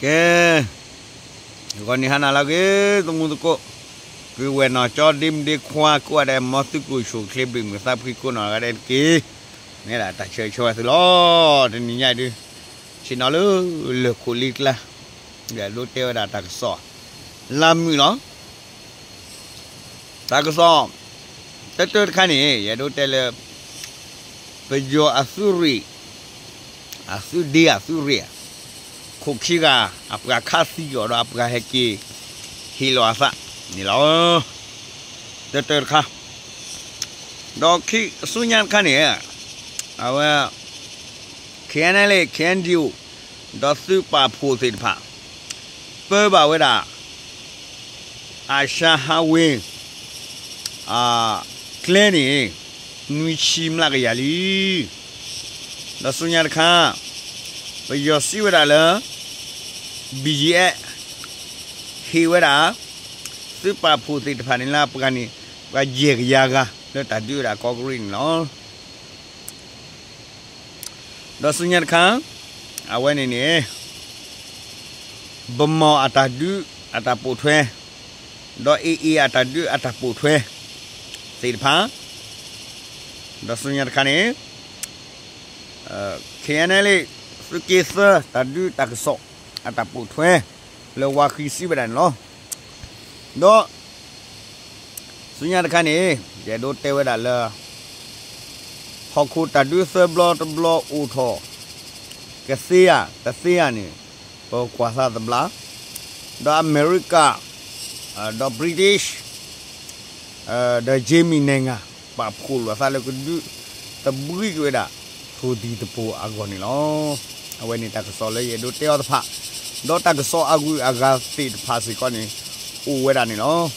ကဲ, ဂီၤနံၤဟါနၤလၢအဂ့ၤ သမူသကိး, ပုၢ်ဝဲၢ်နီၢ်ကၠီ ဒ့မုၣ်ဒ့ခွါ ကိးဂၤဒဲး မ်သုကအိၣ်ဆူၣ်အိၣ်ချ့ ဘၣ်မုာ်သးဖှံကိးနီၢ်ဂၤဒဲးတက့ၢ်. မ့ၢ်ဒၣ်တၢ်ဆၢဂ့ၤဆၢဝါသုလီၤ. တနံၤညါအံၤဒုး ဆ့ၣ်နီၤလၢ လၢၢ်ခိၣ်လံကျါ ယအဲၣ်ဒိးတဲဝဲဒၣ်တၢ်ကစီၣ် လါမုာ်လီၤ. တၢ်ကစီၣ် တၢတၢတခါန့ၣ် ယအဲၣ်ဒိးတဲလၢ ပယီၤအသုးရ့ၣ်, အသုးဒ့အသုးရ့ၣ်ဧါ, ခိၣ်ခံဂၤ အပှၤခးသံအီၤဒီးအပှၤဟဲက့ၤ ဟ့ၣ်လီၤအသးန့ၣ်လီၤ. တၢတၢတခါ, ဒီးခံဆူညါတခါန့ၣ် အဝဲ KNLA KNDO ဒီးသုးပာ်ဖှိၣ်သ့ၣ်တဖၣ် ပၢဘၣ်ဝဲဒၣ် အၡါဟးဝ့ၤ ကျဲန့ၣ် နွံဆံမျးကယၤလံ. ဒီးဆူညါတခါ ပယီၤစံးဝဲဒၣ်လၢ BGF ဟ့ၣ်ဝဲဒၣ် သုးပာ်ဖှိၣ်သ့ၣ်တဖၣ်န့ၣ်လၢပှၤန့ၣ် ပှၤယဲၢ်ကယၤဂၤ လၢတၢ်ဒုးဝဲဒၣ်ကီးကရံၣ်န့ၣ်လီၤ. ဒီးဆူညါတခါ အဝဲန့ၣ်န့ၣ် ဗန်းမော် အတၢ်ဒုးအတၢ်ပိာ်ထွဲ ဒီး AA အတၢ်ဒုးအတၢ်ပိာ်ထွဲသ့ၣ်တဖၣ်, ဒီးဆူညါတခါန့ၣ် KNLA သုးက့သၢ တၢ်ဒုးတၢ်ကစီၣ်အတၢ်ပိာ်ထွဲ လၢဝါဃံစံးဝဲဒၣ်န့ၣ်လီၤ. ဒီး ဆူညါတခါန့ၣ် ယအဲၣ်ဒိးတဲဝဲဒၣ်လၢ ဟီၣ်ခိၣ်တၢ်ဒုးသၢဘျီတဘျီအိၣ်ထီၣ် ကသ့ဧါ တသ့ဧါန့ၣ် ပကွၢ်သးတဘျီ, ဒီးအမဲရကၤ ဒီး British ဒီး Germany န့ၣ်ဂၤ ပာ်ဖှိၣ်လိာ်အသးလၢကဒုးသဘှံးက့ၤဝဲဒၣ် ဟူသံၣ်တပူၤအဂီၢ်န့ၣ်လီၤ. အဝဲန့ၣ်တၢ်ကစီၣ်လၢယအဲၣ်ဒိးတဲအီၤတဖၣ်, ဒီးတၢ်ကစီၣ်အဂုၤအဂၤသ့ၣ်တဖၣ်စ့ၢ်ကီးန့ၣ် အိၣ်ဝဲဒၣ်န့ၣ်လီၤ.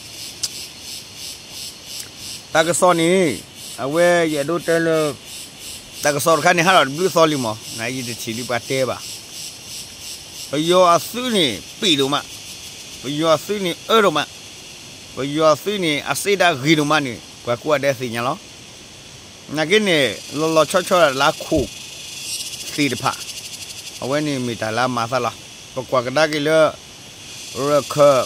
တၢ်ကစီၣ်န့ၣ် အဝဲယအဲၣ်ဒိးတဲလၢ တၢ်ကစီၣ်တခါန့ၣ် ဟးထီၣ်တဘျုးသီလံမး, နယတထံၣ်ဒံးပှၤတဲဘၣ်. ပယီၤအသုးန့ၣ်ပ့ၢ်ဒိၣ်မး, ပယီၤအသုးန့ၣ်အၢဒိၣ်မး, ပယီၤအသုးန့ၣ် အစ့ဒၣ်ဂ့ၤဒိၣ်မးန့ၣ် ပှၤကိးဂၤဒဲးသ့ၣ်ညါလီၤ. နာ်က့န့ၣ် လီၤလီၤဆီဆီဒၣ်လၢအခိၣ်သ့ၣ်တဖၣ်, အဝဲန့ၣ်မ့ၢ်တၢ်လၢအမၤသးလီၤ. ပကွၢ်ကဒါက့ၤလၢ ရခၢၣ်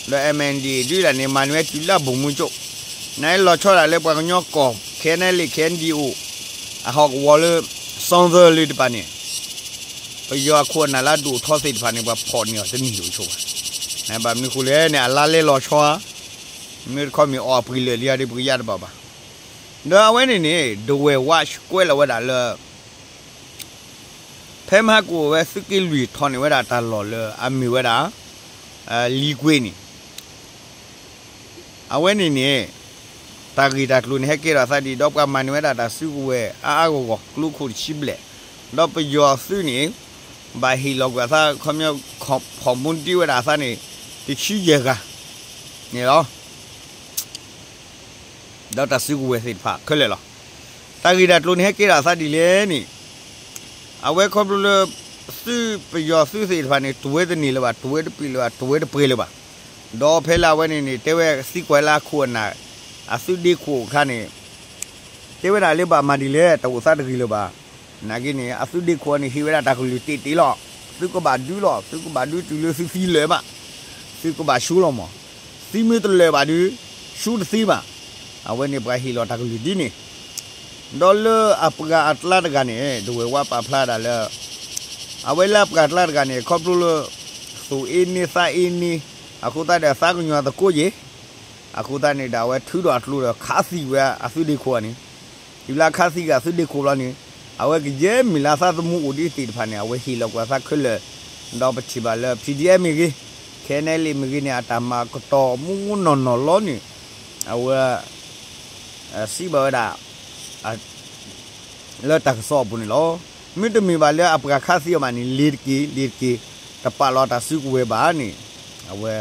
လၢ MNDAA ဒုးဒၣ်န့ၣ် မၤန့ၢ်ဝဲတုၤလၢဗိုလ်မှူးချုပ်, နလီၤဆီဒၣ်လၢပှၤကညီကီၢ် KNLA KNDO အဟီၣ်ကဝီၤလၢ စီသၢလၢတပၤန့ၣ် ပယီၤအခိၣ်အနၢ်လၢအဒိၣ်ထီသ့ၣ်တဖၣ်န့ၣ် ပှၤဖီၣ်န့ၢ်အီၤတန့ၢ်ဒိၣ်ဆိဘၣ်. ဘၣ်မနုၤဃိလဲၣ်န့ၣ် အလါလဲလီၤဆီဧါ, မ့ၢ်တခီမ့ၢ်အီၣ်အပှ့ၤလၢာ်လံဧါဒီး ပကယါတဘၣ်ဘၣ်. ဒီးအဝဲန့ၣ်န့ၣ် The West ကွဲးလီၤဝဲဒၣ်လၢ ဖဲမဟါကအိၣ်ဝဲသုးက့လွံၢ်ထီၣ်န့ၢ်ဝဲဒၣ်တၢ်လီၢ်လၢအမ့ၢ်ဝဲဒၣ် လံကွ့န့ၣ် အဝဲန့ၣ်န့ၣ် တၢ်ဂ့ၢ်တၢ်ကျိၤန့ၣ် ဟဲကဲထီၣ်အသးဒ်အံၤ ဒီးပှၤမၤန့ၢ်ဝဲဒၣ်တၢ်စုကဝဲၤအါအါဂီၢ်ဂီၢ် ကျိခိၣ်တဆံဘျဲၣ်, ဒီးပယီၤအသုးန့ၣ် ဘၣ်ဟ့ၣ်လီၤကွံာ်အသး ခီပညီ ဖီၣ်မူဒံးဝဲဒၣ်အသးန့ၣ် တဆံယဲၢ်ဂၤန့ၣ်လီၤ. ဒီးတၢ်စုကဝဲၤသ့ၣ်တဖၣ်ခဲလၢာ်လီၤ. တၢ်ဂ့ၢ်တၢ်ကျိၤန့ၣ် ဟဲကဲထီၣ်အသးဒ်လဲၣ်န့ၣ် အဝဲခီဖျိလၢ သုးပယီၤသုးသ့ၣ်တဖၣ်န့ၣ် တဝဲတန့ၢ်လၢၤဘၣ်, တဝဲတပ့ၤလၢၤဘၣ်, တဝဲတပှဲၤလၢၤဘၣ်. ဒီးဖဲလၢအဝဲန့ၣ်န့ၣ် တဲဝဲသံကွၢ်လၢအခိၣ်အနၢ် အသုးဒ့ခိၣ်အခါန့ၣ် တဲဝဲဒၣ်လၢဘၣ်မၤဒ်လဲၣ် တအိၣ်သးတဂ့ၤလၢၤဘၣ်. နာ်က့န့ၣ် အသုးဒ့ခိၣ်န့ၣ် ဟ့ၣ်ဝဲဒၣ်တၢ်ကလုၢ်တ့ၢ်တ့ၢ်လီၤ. သုကဘၣ်ဒုးလီၤ, သုကဘၣ်ဒုးတုၤလၢသုသံလၢာ်မး သုကဘၣ်ဆူလီၤမး. သုမ့ၢ်တလၢာ်ဘၣ်ဒုး ဆူတသ့ဘၣ်. အဝဲန့ၣ်ပှၤဟ့ၣ်လီၤတၢ်ကလုၢ်ဒ်န့ၣ် ဒီးလၢအပှၤအကျါတဂၤန့ၣ် ဒဝဲၢ်ဝါပာ်ဖျါဒၣ်လၢ အဝဲလၢအပှၤအကျါတဂၤန့ၣ် ခီဖျိလၢ သူၣ်အ့န့သးအ့န့ အဃိသတးဒီးသးကညီၤသကိးယဲၢ် အဃိသတးန့ၣ်ဒီး အဝဲထုးဒီးအကျိဒီးခးသံဝဲအသုးဒ့ခိၣ်န့ၣ် တုၤလၢအခးသံဂ့ၤအသုးဒ့ခိၣ်လီၤန့ၣ် အဝဲကယဲၢ်မ့ၢ်လၢအသးသမူအိၣ်ဒ်သ့ၣ်တဖၣ်န့ၣ် အဝဲဟ့ၣ်လီၤကွံာ်အသးခဲလၢာ်, ဒီးပထံၣ်ဘၣ်လၢ PDF မ့ၢ်ဂ့ၤ, KNLA မ့ၢ်ဂ့ၤန့ၣ် အတၢ်မၤကတီၢ်မူမူနီၢ်နီၢ်လီၤန့ၣ် အဝဲ စံးဘၣ်ဝဲဒၣ် လၢတၢ်ကစီၣ်အပူၤန့ၣ်လီၤ. မ့တမ့ၢ်ဘၣ်လၢအပှၤခးသံအီၤဘၣ်န့ၣ် လ့ၤတက့ၢ် လ့ၤတက့ၢ် တပာ်လီၤတၢ်စုကဝဲၤဘၣ်န့ၣ် အဝဲ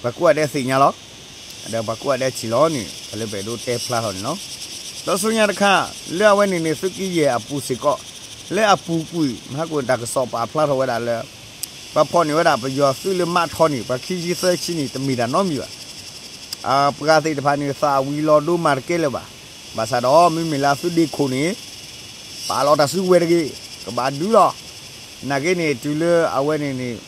ပှၤကိးဂၤဒဲးသ့ၣ်ညါလီၤ. ဒီးပှၤကိးဂၤဒဲးထံၣ်လီၤန့ၣ် တၢ်လၢပအဲၣ်ဒိးတဲဖျါထီၣ်န့ၣ်လီၤ. ဒီးဆူညါတခါ လၢအဝဲန့ၣ်န့ၣ် သုးက့ယဲၢ်အပူၤစ့ၢ်ကီး လၢအပူၤကွံာ် မဟါကအိၣ်တၢ်ကစီၣ်ပာ်ဖျါထီၣ်ဝဲဒၣ်လၢ ပှၤဖီၣ်န့ၢ်ဝဲဒၣ်ပယီၤသုးလၢမးထီန့ၣ် ပှၤခံဆံသၢဆံန့ၣ် တမ့ၢ်တၢ်နီတမံၤဘၣ်. အပှၤသ့ၣ်တဖၣ်န့ၣ် သးဝံၤလီၤဒိမၤတကဲလၢၤဘၣ်. ဘၣ်ဆၣ်ဒီး မ့မ့ၢ်လၢအသုးဒ့ခိၣ်န့ၣ် ပာ်လီၤတၢ်စုကဝဲၤတဂ့ၤ, ကဘၣ်ဒုးလီၤ. နာ်က့န့ၣ် တုၤလၢအဝဲန့ၣ်န့ၣ်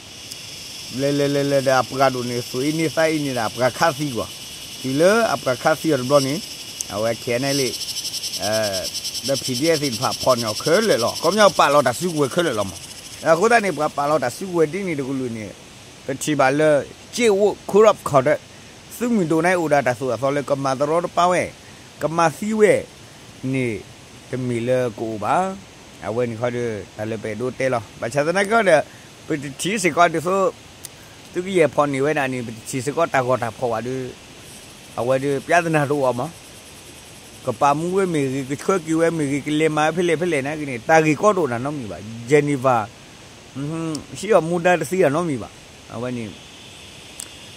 လဲၤလဲၤလဲၤလဲၤဒီးအပှၤဒိၣ်န့ၣ် သူၣ်အ့န့သးအ့န့ဒီးအပှၤခးသံကွၢ်, တုၤလၢအပှၤခးသံအီၤတဘျီန့ၣ် အဝဲ ခဲအံၤန့ၣ်လံ ဒီး PDF သ့ၣ်တဖၣ်ဖီၣ်န့ၢ်အီၤခဲလၢာ်လီၤ. ခီပညီပာ်လီၤတၢ်စုကဝဲၤခဲလၢာ်လီၤမး. အဃိသတးန့ၣ် ပှၤပာ်လီၤတၢ်စုကဝဲၤဒ်န့ၣ်တကလုာ်န့ၣ် ပထံၣ်ဘၣ်လၢ ကၠ့ၣ်ဝိၣ် corrupt ခီဒၢ သုးမုၢ်ဒိၣ်န့ၣ်အိၣ်ဒီးတၢ်သိၣ်တၢ်သီလၢကမၤတရီတပါဝဲ ကမၤသံဝဲန့ၣ် တမ့ၢ်လၢကအိၣ်ဘၣ်. အဝဲန့ၣ်ခီဒီး တၢ်လၢပအဲၣ်ဒိးတဲလီၤ. ဘၣ်ဆၣ်သနာ်က့ဒီး ပတထံၣ်စ့ၢ်ကီးဒ်သိး သုကယဲၢ်ဖီၣ်န့ၢ်ဝဲဒၣ်န့ၣ် ပတထံၣ်စ့ၢ်ကီးတၢ်ဂီၤတၢ်ဖီၣ်ဘၣ်ဒီး အဝဲဒီး ပြဿနာ တအိၣ်အီၤမး ကပာ်မူဝဲမ့ၢ်ဂ့ၤ ကဆှၢက့ၤဝဲမ့ၢ်ဂ့ၤ ကလဲၤမၤဝဲဖဲလဲၣ်ဖဲလဲၣ်နာ်က့န့ၣ် တၢ်ဂ့ၢ်ကီတအိၣ်တၢ်နီတမံၤဘၣ်. Geneva ဟံးအီၣ်မူဒါတသံတၢ်နီတမံၤဘၣ်. အဝဲန့ၣ်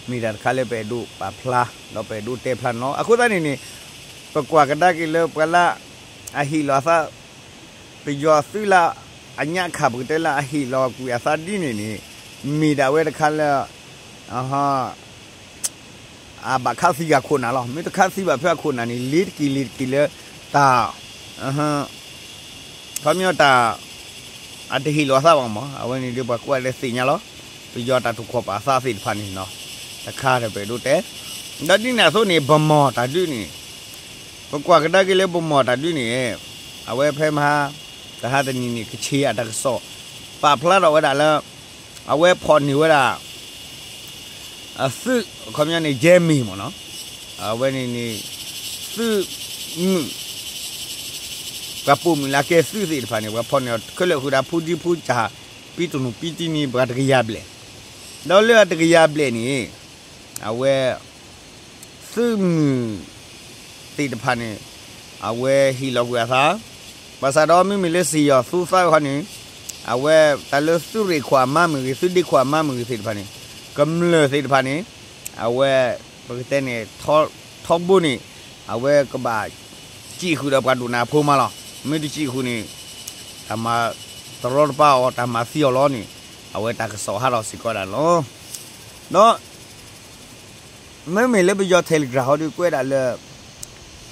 မ့ၢ်တၢ်တခါလၢပအဲၣ်ဒိးပာ်ဖျါ ဒီးပအဲၣ်ဒိးတဲဖျါန့ၣ်လီၤ. အဃိသတးန့ၣ်န့ၣ် ပကွၢ်ကဒါက့ၤလၢပှၤလၢ အဟ့ၣ်လီၤအသး ပယီၤအသုးလၢ အညၣ်ခး ပကတဲလၢအဟ့ၣ်လီၤကွံာ်အသးဒ်န့ၣ်န့ၣ် မ့ၢ်ဒၣ်ဝဲတခါလၢ အဘၣ်ခးသံဂၤခိၣ်နၢ်လီၤ. မ့ၢ်တခးသံဘၣ်ဖဲအခိၣ်နၢ်န့ၣ် လ့ၤတက့ၤလ့ၤတက့ၤလၢ တၢ် ခီပညီတၢ် အတဟ့ၣ်လီၤအသးဘၣ်မး အဝဲန့ၣ်ဒီးပှၤကိးဂၤဒဲးသ့ၣ်ညါလီၤ. ပယီၤတၢ်ထုးခီၣ်ပာ်သးသ့ၣ်တဖၣ်န့ၣ် တခါဒီးပအဲၣ်ဒိးတဲ ဒီးဒ်န့ၣ်အသိးန့ၣ် ဗန်းမော် တၢ်ဒုးန့ၣ် ပကွၢ်ကဒါက့ၤလၢ ဗန်းမော် တၢ်ဒုးန့ၣ် အဝဲဖဲမဟါ တဟါတနံၤန့ၣ် ကခ့ၣ်အတၢ်ကစီၣ် ပာ်ဖျါထီၣ်ဝဲဒၣ်လၢ အဝဲဖီၣ်န့ၢ်ဝဲဒၣ် အသုး ခီပညီန့ၣ် ရဲမေ မ့ၢ်နီၤ အဝဲန့ၣ်န့ၣ် သုးမုၢ် ပှၤပိာ်မုၣ်လၢကဲသုးသ့ၣ်တဖၣ်န့ၣ် ပှၤဖီၣ်န့ၢ်အီၤခဲလၢာ်ဃုာ်ဒီး ဖူဒံဖူစၢ် ပံတနူးပံတနံၤ ပှၤတကယၤဘျဲၣ်, ဒီးလၢအတကယၤဘျဲၣ်န့ၣ် အဝဲ သုးမုၢ်သ့ၣ်တဖၣ်န့ၣ် အဝဲဟ့ၣ်လီၤကွံာ်အသး, ဘၣ်ဆၣ်ဒီးမ့မ့ၢ်လၢစ့ၢ်ယီၤသူသးခီန့ၣ် အဝဲတၢ်လၢသုးရ့ၣ်ခိၣ်အမါမ့ၢ်ဂ့ၤ သုးဒ့ခိၣ်အမါမ့ၢ်ဂ့ၤသ့ၣ်တဖၣ်န့ၣ် ကမျၢၢ်သ့ၣ်တဖၣ်န့ၣ် အဝဲ ပကတဲန့ၣ် ထီဘိန့ၣ် အဝဲကဘၣ်စံၣ်ဃုာ်ဒီးပှၤဒိၣ်နၢ်ဖိမးလီၤ. မ့ၢ်တစံၣ်ဃုာ်န့ၣ် တၢ်မၤတရီတပါအီၤ တၢ်မၤသံအီၤလီၤန့ၣ် အဝဲတၢ်ကစီၣ်ဟးထီၣ်စ့ၢ်ကီးဒၣ်လီၤ. ဒီး မ့မ့ၢ်လၢပယီၤ Telegram ဟီဒီးကွဲးဒၣ်လၢ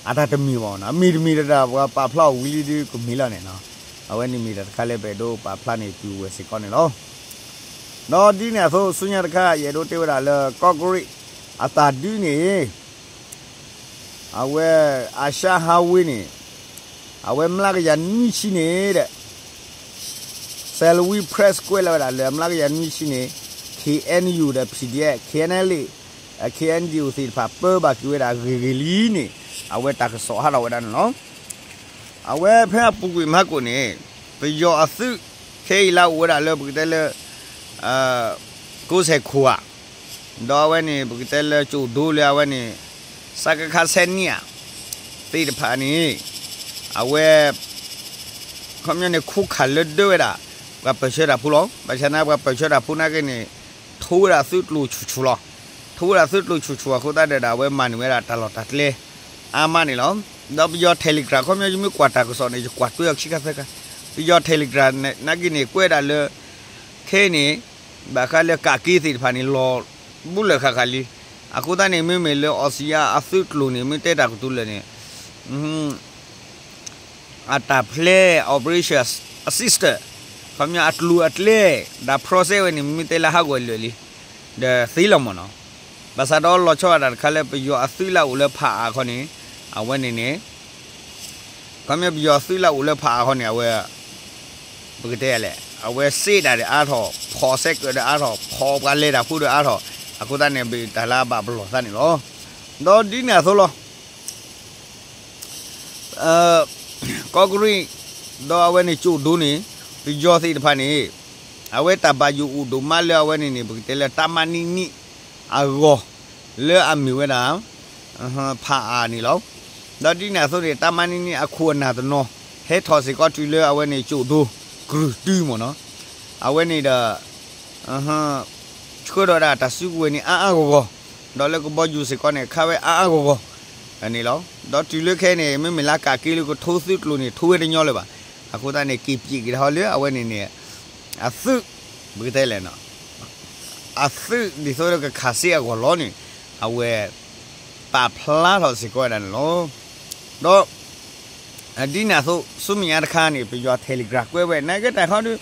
အတၢ်တမ့ၢ်ဘၣ်နီၤ မ့ၢ်တမ့ၢ်တဒၣ် ပှၤပာ်ဖျါအီၤဝံၤလံဒီးကမ့ၢ်လီၤန့ၣ်နီၤ, အဝဲန့ၣ်မ့ၢ်တၢ်တခါလၢပအဲၣ်ဒိးပာ်ဖျါန့ၣ်တုၤဝဲစ့ၢ်ကီးန့ၣ်လီၤ. ဒီးဒ်န့ၣ်အသိးဆူညါတခါ ယအဲၣ်ဒိးတဲဝဲဒၣ်လၢ ကီၢ်ကရံး အတၢ်ဒုးန့ၣ် အဝဲ အၡါဟးဝ့န့ၣ် အဝဲမျးကယၤနွံဆံန့ၣ်ဒီး Salween Press ကွဲးလီၤဝဲဒၣ်လၢအမျးကယၤနွံဆံန့ၣ် K N U ဒီး P D F, K N L A, K N D O သ့ၣ်တဖၣ်ပၢဘၣ်က့ၤဝဲဒၣ်အဂ့ၢ်ဂ့ၢ်လံန့ၣ် အဝဲတၢ်ကစီၣ်ဟးထီၣ်ဝဲဒၣ်န့ၣ်လီၤ. အဝဲဖဲအပူၤကွံာ်မဟါကိၣ်န့ၣ် ပယီၤအသုး ခဲအံၤလၢအိၣ်ဝဲဒၣ်လၢပကတဲလၢ ကိးဆဲးခိၣ်ဧါ, ဒီးအဝဲန့ၣ် ပကတဲလၢကၠိၣ်ဒိလၢအဝဲန့ၣ် စကခ ဆဲနံၣ်ဧါ သ့ၣ်တဖၣ်န့ၣ် အဝဲ ခီပညီန့ၣ် ခိးခးလၢဒၢဝဲဒၣ် ပှၤပၢၢ်ဆၢတၢ်ဖိလီၤ. ဘၣ်ဆၣ်န့ၣ် ပှၤပၢၢ်ဆၢတၢ်ဖိနာ်က့န့ၣ် ထိဝဲဒၣ်သုးကျိၤဆူၣ်ဆူၣ်လီၤ. ထိဝဲဒၣ်သုးကျိၤဆူၣ်ဆူၣ်အဃိသတးဒီး အဝဲမၤန့ၢ်ဝဲဒၣ်တၢ်လီၢ်တၢ်ကျဲ အါမးန့ၣ်လီၤ. ဒီးပယီၤ Telegram ခီပညီ ယမ့ၢ်ကွၢ်တၢ်ကစီၣ်န့ၣ် ယကွၢ်တွဲအီၤခံခါသၢခါ, ပယီၤ Telegram နာ်က့န့ၣ် ကွဲးဒၣ်လၢ ခဲအံၤန့ၣ် ဘၣ်ဃးလၢကးက့သ့ၣ်တဖၣ်န့ၣ် လီၤဘူးလၢာ်ဃၣ်ဃၣ်လံ. အဃိသတးန့ၣ် မ့မ့ၢ်လၢအီစံယါအသုးကျိၤန့ၣ် မ့ၢ်တဲတၢ်ကတိၤလၢာ်န့ၣ် အတၢ်ဖျဲ operation assistant ခီပညီအကျိၤအကျဲ ဒီး process ဝဲန့ၣ် မ့ၢ်တဲလၢဟးဂီၤလၢာ်လံ ဒီးသ့လီၤမ့ၢ်နီၤ. ဘၣ်ဆၣ်ဒီးလီၤဆီဒၣ်တၢ်တခါလၢပယီၤအသုးလၢအအိၣ်လၢဖးအါခီန့ၣ် အဝဲန့ၣ်န့ၣ် ခီပညီပယီၤသုးလၢအအိၣ်လၢဖးအါခီန့ၣ် အဝဲ ပကတဲလဲၣ် အဝဲစ့ဒၣ်ဒီးအါထီၣ် ဖီၣ်စဲကၢးဒီးအါထီၣ် ဖီၣ်ပှၤလဲၤတၢ်ဖိဒီးအါထီၣ် အဃိသတးန့ၣ် ဘၣ်တၢ်လၢအဘၣ်ပလီၢ်သးန့ၣ်လီၤ. ဒီးဒ်န့ၣ်အသိးလီၤ ကီၢ်ကရံး ဒီးအဝဲန့ၣ်ကၠိၣ်ဒိန့ၣ် ပယီၤသ့ၣ်တဖၣ်န့ၣ် အဝဲတၢ်ဘၣ်ယိၣ်အိၣ်ဒိၣ်မးလၢအဝဲန့ၣ်န့ၣ် ပကတဲလၢတၢ်မၤနံၣ်နံၣ်အဂီၢ် လၢအမ့ၢ်ဝဲဒၣ် ဖးအါန့ၣ်လီၤ. ဒီးဒ်န့ၣ်အသိးန့ၣ် တၢ်မၤနံၣ်နံၣ်အခိၣ်အနၢ်တနီၤ ဟဲထီၣ်စ့ၢ်ကီးတုၤလၢအဝဲန့ၣ်ကၠိၣ်ဒိ ကြုၢ်တုမ့ၢ်နီၤ အဝဲန့ၣ်ဒီး ဆှၢထီၣ်ဝဲဒၣ်တၢ်စုကဝဲၤန့ၣ်အါအါဂီၢ်ဂီၢ်, ဒီးလၢကဘီယူၤစ့ၢ်ကီးန့ၣ် ခးဝဲအါအါဂီၢ်ဂီၢ်န့ၣ်လီၤ. ဒီးတုၤလၢခဲအံၤန့ၣ် မ့မ့ၢ်လၢကးက့လၢကထိသုးကျိၤန့ၣ် ထိဝဲတညီလၢၤဘၣ်. အဃိသတးန့ၣ် က့ၤပျံးက့ၤတဟီလၢအဝဲန့ၣ်န့ၣ် အသုး ပကတဲလဲၣ်နီၤ အသုးဒ်သိးလၢကခးစ့အဂီၢ်လီၤန့ၣ် အဝဲ ပာ်ဖျါထီၣ်စ့ၢ်ကီးဝဲဒၣ်န့ၣ်လီၤ. ဒီး ဒ်န့ၣ်အသိး ဆူမဲာ်ညါတခါန့ၣ် ပယီၤ Telegram ကွဲးဝဲ နာ်က့တၢ်ခီဒီး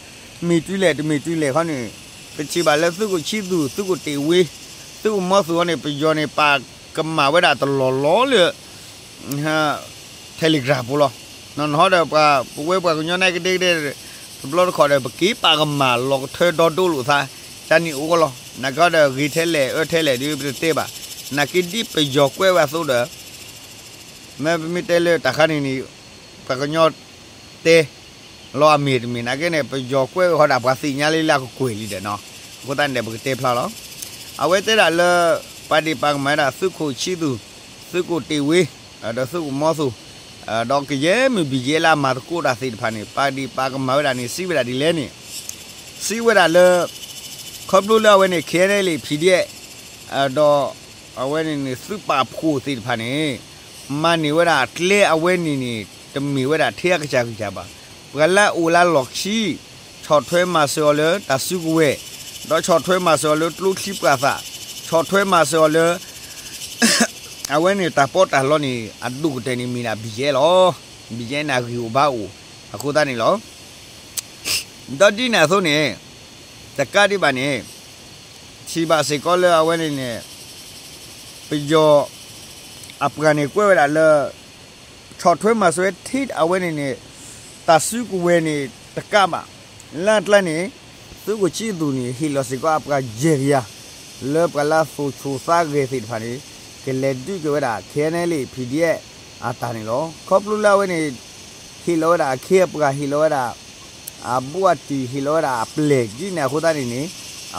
မ့ၢ်တုၤလဲၣ်တမ့ၢ်တုၤလဲၣ်ခီန့ၣ်, ပထံၣ်ဘၣ်လၢသုးခိၣ်ဆံသူၣ် သုးခိၣ်တ့ၢ်ဝ့ သုးခိၣ်မီသူၣ်အံၤန့ၣ် ပယီၤန့ၣ် ပာ်ကမၣ်ဝဲဒၣ်တလီၢ်လီၤလၢ Telegram ပူၤလီၤ. နီၢ်နီၢ်ဒီးပှၤ ပဝဲပှၤကညီန့ၣ်ကဒဲကဒဲ တဘျီတခီၣ်ဒီး ပက့ၤပာ်ကမၣ်လီၤကထၢဒီဒိလိာ်သး ကန့ၣ်အိၣ်လီၤ. နာ်က့ဒီး ဂ့ၤထဲလဲၣ်အၢထဲလဲၣ်ဒ်ပတတဲဘၣ်. နာ်က့ဒ်ပယီၤကွဲးဝဲအသိးဒီး မ့ၢ်ပမ့ၢ်တဲလၢတၢ်ခါန့ၣ်န့ၣ် ပှၤကညီတဲ လီၤအမ့ၢ်တမ့ၢ် နာ်က့န့ၣ် ပယီၤကွဲးဝဲဃီဒၣ်ပှၤသ့ၣ်ညါလံလၢအကကွဲၢ်လံဒီးနီၤ, အဃိသတးန့ၣ်ဒီး ပကတဲဖျါလီၤ. အဝဲတဲဒၣ်လၢ ပာ်ဒ့ၣ်ပာ်ကမၣ်ဝဲဒၣ်သုးခိၣ်ဆံသူၣ်, သုးခိၣ်တ့ၢ်ဝ့, ဒီးသုးခိၣ်မီသူၣ်, ဒီးကယဲၢ်မုၢ်ဘံၣ်ယဲလၢအမၤသကိးတၢ်သ့ၣ်တဖၣ်န့ၣ် ပာ်ဒ့ၣ်ပာ်ကမၣ်ဝဲဒၣ်န့ၣ် စံးဝဲဒၣ်ဒ်လဲၣ်န့ၣ်, စံးဝဲဒၣ်လၢ ခီဖျိလၢအဝဲန့ၣ် ခဲန့ၣ်လံ PDF ဒီးအဝဲန့ၣ်န့ၣ် သုးပာ်ဖှိၣ်သ့ၣ်တဖၣ်န့ၣ် မၤန့ၢ်ဝဲဒၣ်ကျဲအဝဲန့ၣ်န့ၣ် တမ့ၢ်ဝဲဒၣ်ထဲအကစၢ်ကစၢ်ဘၣ်. ပှၤလၢအအိၣ်လၢလီၢ်ခံ ဆီၣ်ထွဲမၤစၢၤအီၤလၢတၢ်စုကဝဲၤ, ဒီးဆီၣ်ထွဲမၤစၢၤအီၤလၢကျိချံပှာ်သၣ်, ဆီၣ်ထွဲမၤစၢၤအီၤလၢ အဝဲန့ၣ်တၢ်ပီးတၢ်လီန့ၣ် အဒိၣ်ကတၢၢ်န့ၣ်မ့ၢ်ဒၣ် BGF လီၤ. BGF န့ၣ်အဂံၢ်အိၣ်ဘါအိၣ် အဃိသတးန့ၣ်လီၤ. ဒီးဒ်န့ၣ်အသိးန့ၣ် တကးဒံးဘၣ်န့ၣ် ထံၣ်ဘၣ်စ့ၢ်ကီးလၢအဝဲန့ၣ်န့ၣ် ပယီၤအပှၤန့ၣ်ကွဲးဝဲဒၣ်လၢ ဆီၣ်ထွဲမၤစၢၤဝဲထဲအဝဲန့ၣ်န့ၣ် တၢ်စုကဝဲၤန့ၣ်တကးဘၣ် လၢအကျါန့ၣ် သုးခိၣ်ဆံသူၣ်န့ၣ် ဟ့ၣ်လီၤစ့ၢ်ကီးအပှၤယဲၢ်ကယၤ လၢပှၤလၢအသိၣ်ဆိၣ်သးဂဲၤသ့ၣ်တဖၣ်န့ၣ် ကလဲၤဒုးက့ၤဝဲဒၣ် ခဲန့ၣ်လံ PDF အတၢ်န့ၣ်လီၤ. ခီဖျိလၢအဝဲန့ၣ် ဟ့ၣ်လီၤဝဲဒၣ်အခ့အပှၤ ဟ့ၣ်လီၤဝဲဒၣ် အဘူးအတံၢ် ဟ့ၣ်လီၤဝဲဒၣ်အပျဲၢ် ဒ်န့ၣ်အဃိသတးန့ၣ်န့ၣ်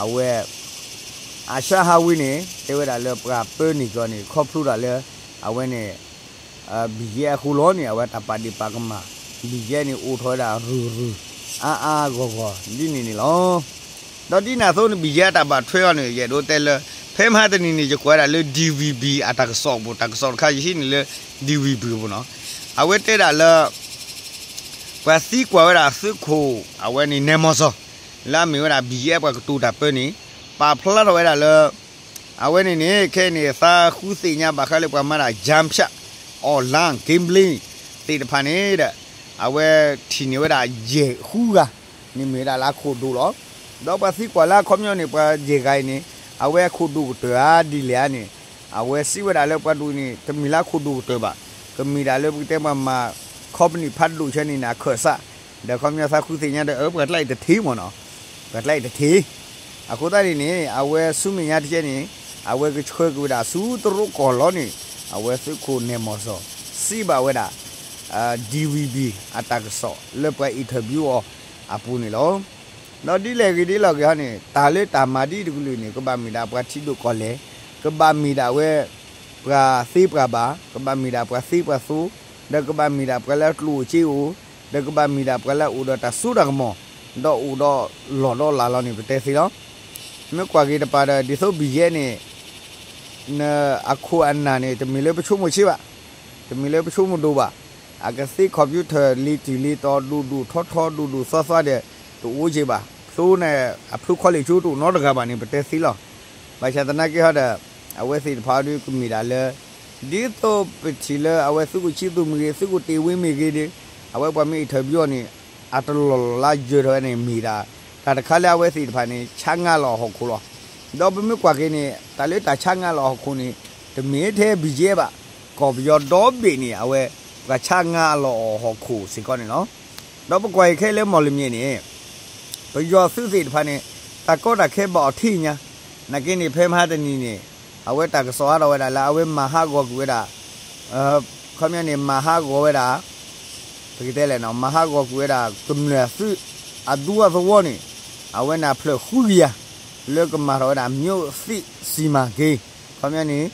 အဝဲ အၤၡါဟးဝ့န့ၣ် တဲဝဲဒၣ်လၢပှၤပၢန့ၢ်ကီးန့ၣ် ခီဖျိဒၣ်လၢ အဝဲန့ၣ် BGF အဃိလီၤန့ၣ် အဝဲတၢ်ပာ်ဒ့ၣ်ပာ်ကမၣ် BGF န့ၣ်အိၣ်ထီၣ်ဝဲဒၣ်ရုၢ်ရုၢ် အါအါဂီၢ်ဂီၢ် ဒ်န့ၣ်န့ၣ်လီၤ. ဒီးဒ်န့ၣ်အသိးန့ၣ် BGF အတၢ်ဘၣ်ထွဲအီၤန့ၣ် ယအဲၣ်ဒိးတဲလၢ ဖဲမဟါတနံၤန့ၣ် ယကွၢ်ဝဲဒၣ်လၢ DVB အတၢ်ကစီၣ်ပူၤ တၢ်ကစီၣ်တခါယဟံးန့ၢ်လၢ DVB ပူၤနီၤ အဝဲတဲဒၣ်လၢ ပှၤသံကွၢ်ဝဲဒၣ်သုးခိၣ် အဝဲန့ၣ် နဲမီၤစီၤ လၢအမ့ၢ်ဝဲဒၣ် BGF ပှၤကတိၤတၢ်ပၢန့ၣ် ပာ်ဖျါထီၣ်ဝဲဒၣ်လၢ အဝဲန့ၣ်န့ၣ် ခဲအံၤန့ၣ် သးဃုသ့ၣ်ညါဘၣ်ဃးလၢပှၤမၤဒၣ် Jump Shark Online Gambling သ့ၣ်တဖၣ်န့ၣ်ဒီး အဝဲထံၣ်န့ၢ်ဝဲဒၣ်ယဲၢ်ဃုဂၤ န့ၣ်မ့ၢ်ဝဲဒၣ်လၢအခိၣ်ဒိၣ်လီၤ. ဒီးပှၤသံကွၢ်လၢအခီပညီန့ၣ် ပှၤယဲၢ်ဂၤအံၤန့ၣ် အဝဲအခိၣ်ဒိၣ်ကတၢၢ်ဧါ ဒ်လဲၣ်ဧါန့ၣ် အဝဲစံးဝဲဒၣ်လၢပှၤဒိၣ်န့ၣ် တမ့ၢ်လၢအခိၣ်ဒိၣ်ကတၢၢ်ဘၣ်. ကမ့ၢ်ဒၣ်လၢပကတဲမၤမၤ ခီပနံၣ်ဖးဒိၣ်ဆဲန့ၣ်န့ၣ် အခၢၣ်စး ဒီးခီပညီသးဃုသ့ၣ်ညါဒီး အၢ ပှၤကျါအံၤတထံၣ်မ့ၢ်နီၤ ပှၤကျါအံၤတထံၣ် အဃိသတးန့ၣ်န့ၣ် အဝဲဆူမဲာ်ညါတကဲန့ၣ် အဝဲကဆှၢက့ၤဝဲဒၣ်ဆူတရူးကီၢ်လီၤန့ၣ် အဝဲသုးခိၣ်နဲမီၤစီၤ စံးဘၣ်ဝဲဒၣ် DVB အတၢ်ကစီၣ်လၢပှၤ interview အီၤအပူၤန့ၣ်လီၤ. ဒီးဒ်လဲၣ်ဂ့ၤဒ်လဲၣ်ဂ့ၤဟီန့ၣ် တၢ်လၢတၢ်မၤဒ်တကလုာ်န့ၣ် ကဘၣ်မ့ၢ်ဒၣ်ပှၤထံဒိၣ်ကီၢ်လဲၢ်, ကဘၣ်မ့ၢ်ဒၣ်ဝဲ ပှၤသ့ပှၤဘၣ်, ကဘၣ်မ့ၢ်ဒၣ်ပှၤသ့ပှၤသိ, ဒီးကဘၣ်မ့ၢ်ဒၣ်ပှၤလၢအကျိၣ်အိၣ်စ့အိၣ်, ဒီးကဘၣ်မ့ၢ်ဒၣ်ပှၤလၢအအိၣ်ဒီးတၢ်စိတၢ်ကမီၤ, ဒီးအိၣ်ဒီးလီၢ်ဒီးလၤလီၤန့ၣ် ပတဲသ့လီၤ. မ့ၢ်ကွၢ်က့ၤတပၤဒီး ဒ်သိး BGF န့ၣ် အခိၣ်အနၢ်န့ၣ် တမ့ၢ်လၢပဆိကမိၣ်ဆံးဘၣ်, တမ့ၢ်လၢပဆိကမိၣ်ဒိၣ်ဘၣ်. အကသ့ computer လ့ၤတုၤလ့ၤတီၤ ဒိၣ်ဒိၣ်ထီထီ ဒိၣ်ဒိၣ်သီသီဒီး တအိၣ်က့ၤဘၣ်. ဖျိန့ၣ် အဖျိခီလ့ၣ်ကၠိတအိၣ်နီတဂၤဘၣ်န့ၣ် ပတဲသ့လီၤ. ဘၣ်ဆၣ်သနာ်က့ဟီဒီး အဝဲသ့ၣ်တဖၣ်အံၤဒုးကမ့ၢ်ဒၣ်လၢ ဒ်သိးပထံၣ်လၢအဝဲသုးခိၣ်ဆံသူၣ်မ့ၢ်ဂ့ၤ သုးခိၣ်တ့ၢ်ဝ့မ့ၢ်ဂ့ၤဒီး အဝဲပှၤမ့ၢ် interview အီၤန့ၣ် အတလီၢ်လီၢ်လၢယၢၤထီၣ်ဝဲန့ၣ်မ့ၢ်ဒၣ် တၢ်တခါလၢအဝဲသ့ၣ်တဖၣ်န့ၣ် ဆါငါလီၤအဟီၣ်ခိၣ်လီၤ. ဒီးပမ့ၢ်ကွၢ်က့ၤန့ၣ် တၢ်လၢတၢ်ဆါငါလီၤအဟီၣ်ခိၣ်န့ၣ် တမ့ၢ်ထဲ BGF ဘၣ်, ကီၢ်ပယီၤဒီဘ့ၣ်န့ၣ် အဝဲပှၤဆါငါလီၤအီၤဟီၣ်ခိၣ်စ့ၢ်ကီးန့ၣ်လီၤ. ဒီးပကွၢ်က့ၤခဲလၢာ်မီၢ်လမၠဲၣ်န့ၣ် ပယီၤသုးသ့ၣ်တဖၣ်န့ၣ် တၢ်ကီတၢ်ခဲဘၣ်အီၤထံၣ်ညါ, နာ်က့န့ၣ် ဖဲမဟါတနံၤန့ၣ် အဝဲတၢ်ကစီၣ်ဟးထီၣ်ဝဲဒၣ်လၢအဝဲမၤဟးဂီၤကွံာ်ဝဲဒၣ် ခီပညီန့ၣ် မၤဟးဂီၤဝဲဒၣ် ပကတဲလဲၣ်နီၤ မၤဟးဂီၤကွံာ်ဝဲဒၣ် ကမျၢၢ်အသုး အဒူအသဝီန့ၣ် အဝဲန့ၣ်အဖျၢၣ်ဃုကယၤ လၢကမၤထီၣ်ဝဲဒၣ် မြို့သစ်စီမံကိန်း ခီပညီန့ၣ်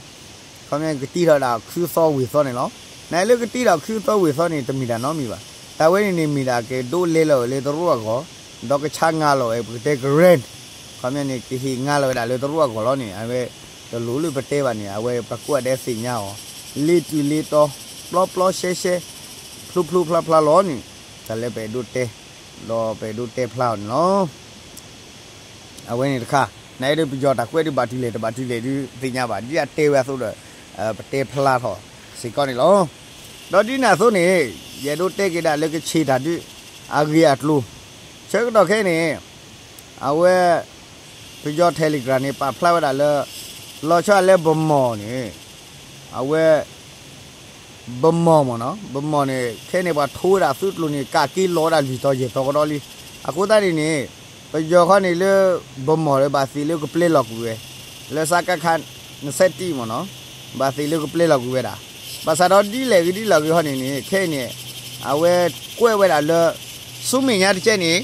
ခီပညီကတံၢ်ထီၣ်ဝဲဒၣ်ခုသီဝ့ၢ်သီန့ၣ်လီၤ. နလၢကတံၢ်ထီၣ်ခုသီဝ့ၢ်သီန့ၣ် တမ့ၢ်တၢ်နီတမံၤဘၣ်. တၢ်ဝဲန့ၣ်န့ၣ်မ့ၢ်ဒၣ်ကဒိးလဲလီၤလၢတရူးအဂီၢ် ဒီးကဆါငါလီၤဝဲ ပကတဲ grant ခီပညီန့ၣ် ကဟ့ၣ်ငါလီၤဝဲဒၣ်လၢတရူးအဂီၢ်လီၤန့ၣ် အဝဲတလိၣ်လၢပတဲဘၣ်န့ၣ် အဝဲပှၤကိးဂၤဒဲးသ့ၣ်ညါအီၤ လ့ၤတုၤလ့ၤတီၤ ပျီပျီရှဲရှဲ ဖျိဖျိဖျါဖျါလီၤန့ၣ် တၢ်လၢပအဲၣ်ဒိးတဲ ဒီးပအဲၣ်ဒိးတဲဖျါအီၤန့ၣ်လီၤ. အဝဲန့ၣ်တခါ နအဲၣ်ဒိးပယီၤတၢ်ကွဲးဒုးဘၣ်တုၤလဲၣ် တဘၣ်တုၤလဲၣ်ဒုးသ့ၣ်ညါဘၣ် ဒ်အတဲဝဲအသိးဒီး ပတဲဖျါထီၣ်စ့ၢ်ကီးန့ၣ်လီၤ. ဒီးဒ်န့ၣ်အသိးန့ၣ် ယအဲၣ်ဒိးတဲက့ၤဒၣ်လၢကဆ့ၣ်တၢ်ဒုး အဂ့ၢ်အကျိၤ ဆၢကတီၢ်ခဲအံၤန့ၣ် အဝဲ ပယီၤ Telegram န့ၣ် ပာ်ဖျါဝဲဒၣ်လၢ လီၤဆီဒၣ်တၢ်လၢ ဗန်းမော် န့ၣ် အဝဲ ဗန်းမော် မ့ၢ်နီၤ, ဗန်းမော် န့ၣ် ခဲအံၤန့ၣ် ပှၤထိဝဲဒၣ်သုးကျိၤန့ၣ် ကးက့ၤလီၤဝဲဒၣ်လွံၢ်တီၤယဲၢ်တီၤကဒီးလံ. အဃိသတးန့ၣ်န့ၣ် ပယီၤခီန့ၣ်လၢ ဗန်းမော် ဒီးဘၣ်သ့ၣ်လၢကပျဲလီၤကွံာ်ဝဲ လၢ စကခ နှစ်ဆယ့်တစ် မ့ၢ်နီၤ, ဘၣ်သ့ၣ်လၢကပျဲလီၤကွံာ်ဝဲဒၣ်. ဘၣ်ဆၣ်ဒီးဒ်လဲၣ်ဂ့ၤဒ်လဲၣ်ဂ့ၤဟီန့ၣ်န့ၣ် ခဲအံၤန့ၣ် အဝဲကွဲးဝဲဒၣ်လၢ ဆူမဲာ်ညါတကဲန့ၣ်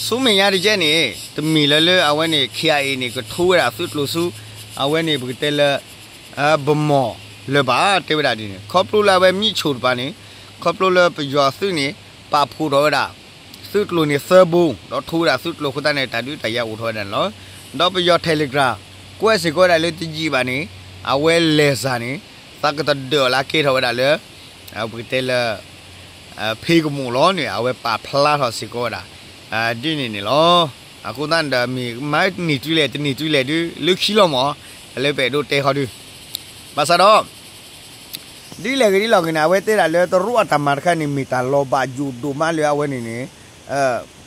ဆူမဲာ်ညါတကဲန့ၣ် တမ့ၢ်လၢလၢအဝဲန့ၣ် KIA န့ၣ် ကထိဝဲဒၣ်သုးကျိၤဆူ အဝဲန့ၣ် ပကတဲလၢ ဗန်းမော် လၢၤဘၣ် တဲဝဲဒၣ်ဒ်န့ၣ်. ခီဖျိလၢအဝဲ မြစ်ချို တပၤန့ၣ် ခီဖျိလၢပယီၤသုးန့ၣ် ပာ်ဖှိၣ်ထီၣ်ဝဲဒၣ် သုးကျိၤန့ၣ်သၢဘိ ဒီးထိဝဲဒၣ်သုးကျိၤအဃိသတးန့ၣ် တၢ်ဒုးတၢ်ယၤအိၣ်ထီၣ်ဝဲဒၣ်န့ၣ်လီၤ. ဒီးပယီၤ Telegram ကွဲးစ့ၢ်ကီးဝဲဒၣ်လၢတယံာ်ဘၣ်န့ၣ် အဝဲလဲၤစၢ်န့ၣ် သးကတဒၢၣ်အီၤလၢကဲထီၣ်ဝဲဒၣ်လၢ ပကတဲလၢ ဖ့ကမူၣ်လီၤန့ၣ် အဝဲပာ်ဖျါထီၣ်စ့ၢ်ကီးဝဲဒၣ် ဒ်န့ၣ်န့ၣ်လီၤ. အဃိသတးန့ၣ်ဒီး မ့ၢ်မၤန့ၢ်တုၤလဲၣ်တန့ၢ်တုၤလဲၣ်ဒုး လၢခံလီၤမ့ၢ် လၢပအဲၣ်ဒိးတဲဃီဒုး ဘၣ်ဆၣ်ဒီး ဒ်လဲၣ်ဂ့ၤဒ်လဲၣ်ဂ့ၤန့ၣ် အဝဲတဲဒၣ်လၢတရူးအတၢ်မၤတခါန့ၣ် မ့ၢ်တၢ်လီၤဘၣ်ယိၣ်ဒိၣ်မးလၢအဝဲန့ၣ်န့ၣ်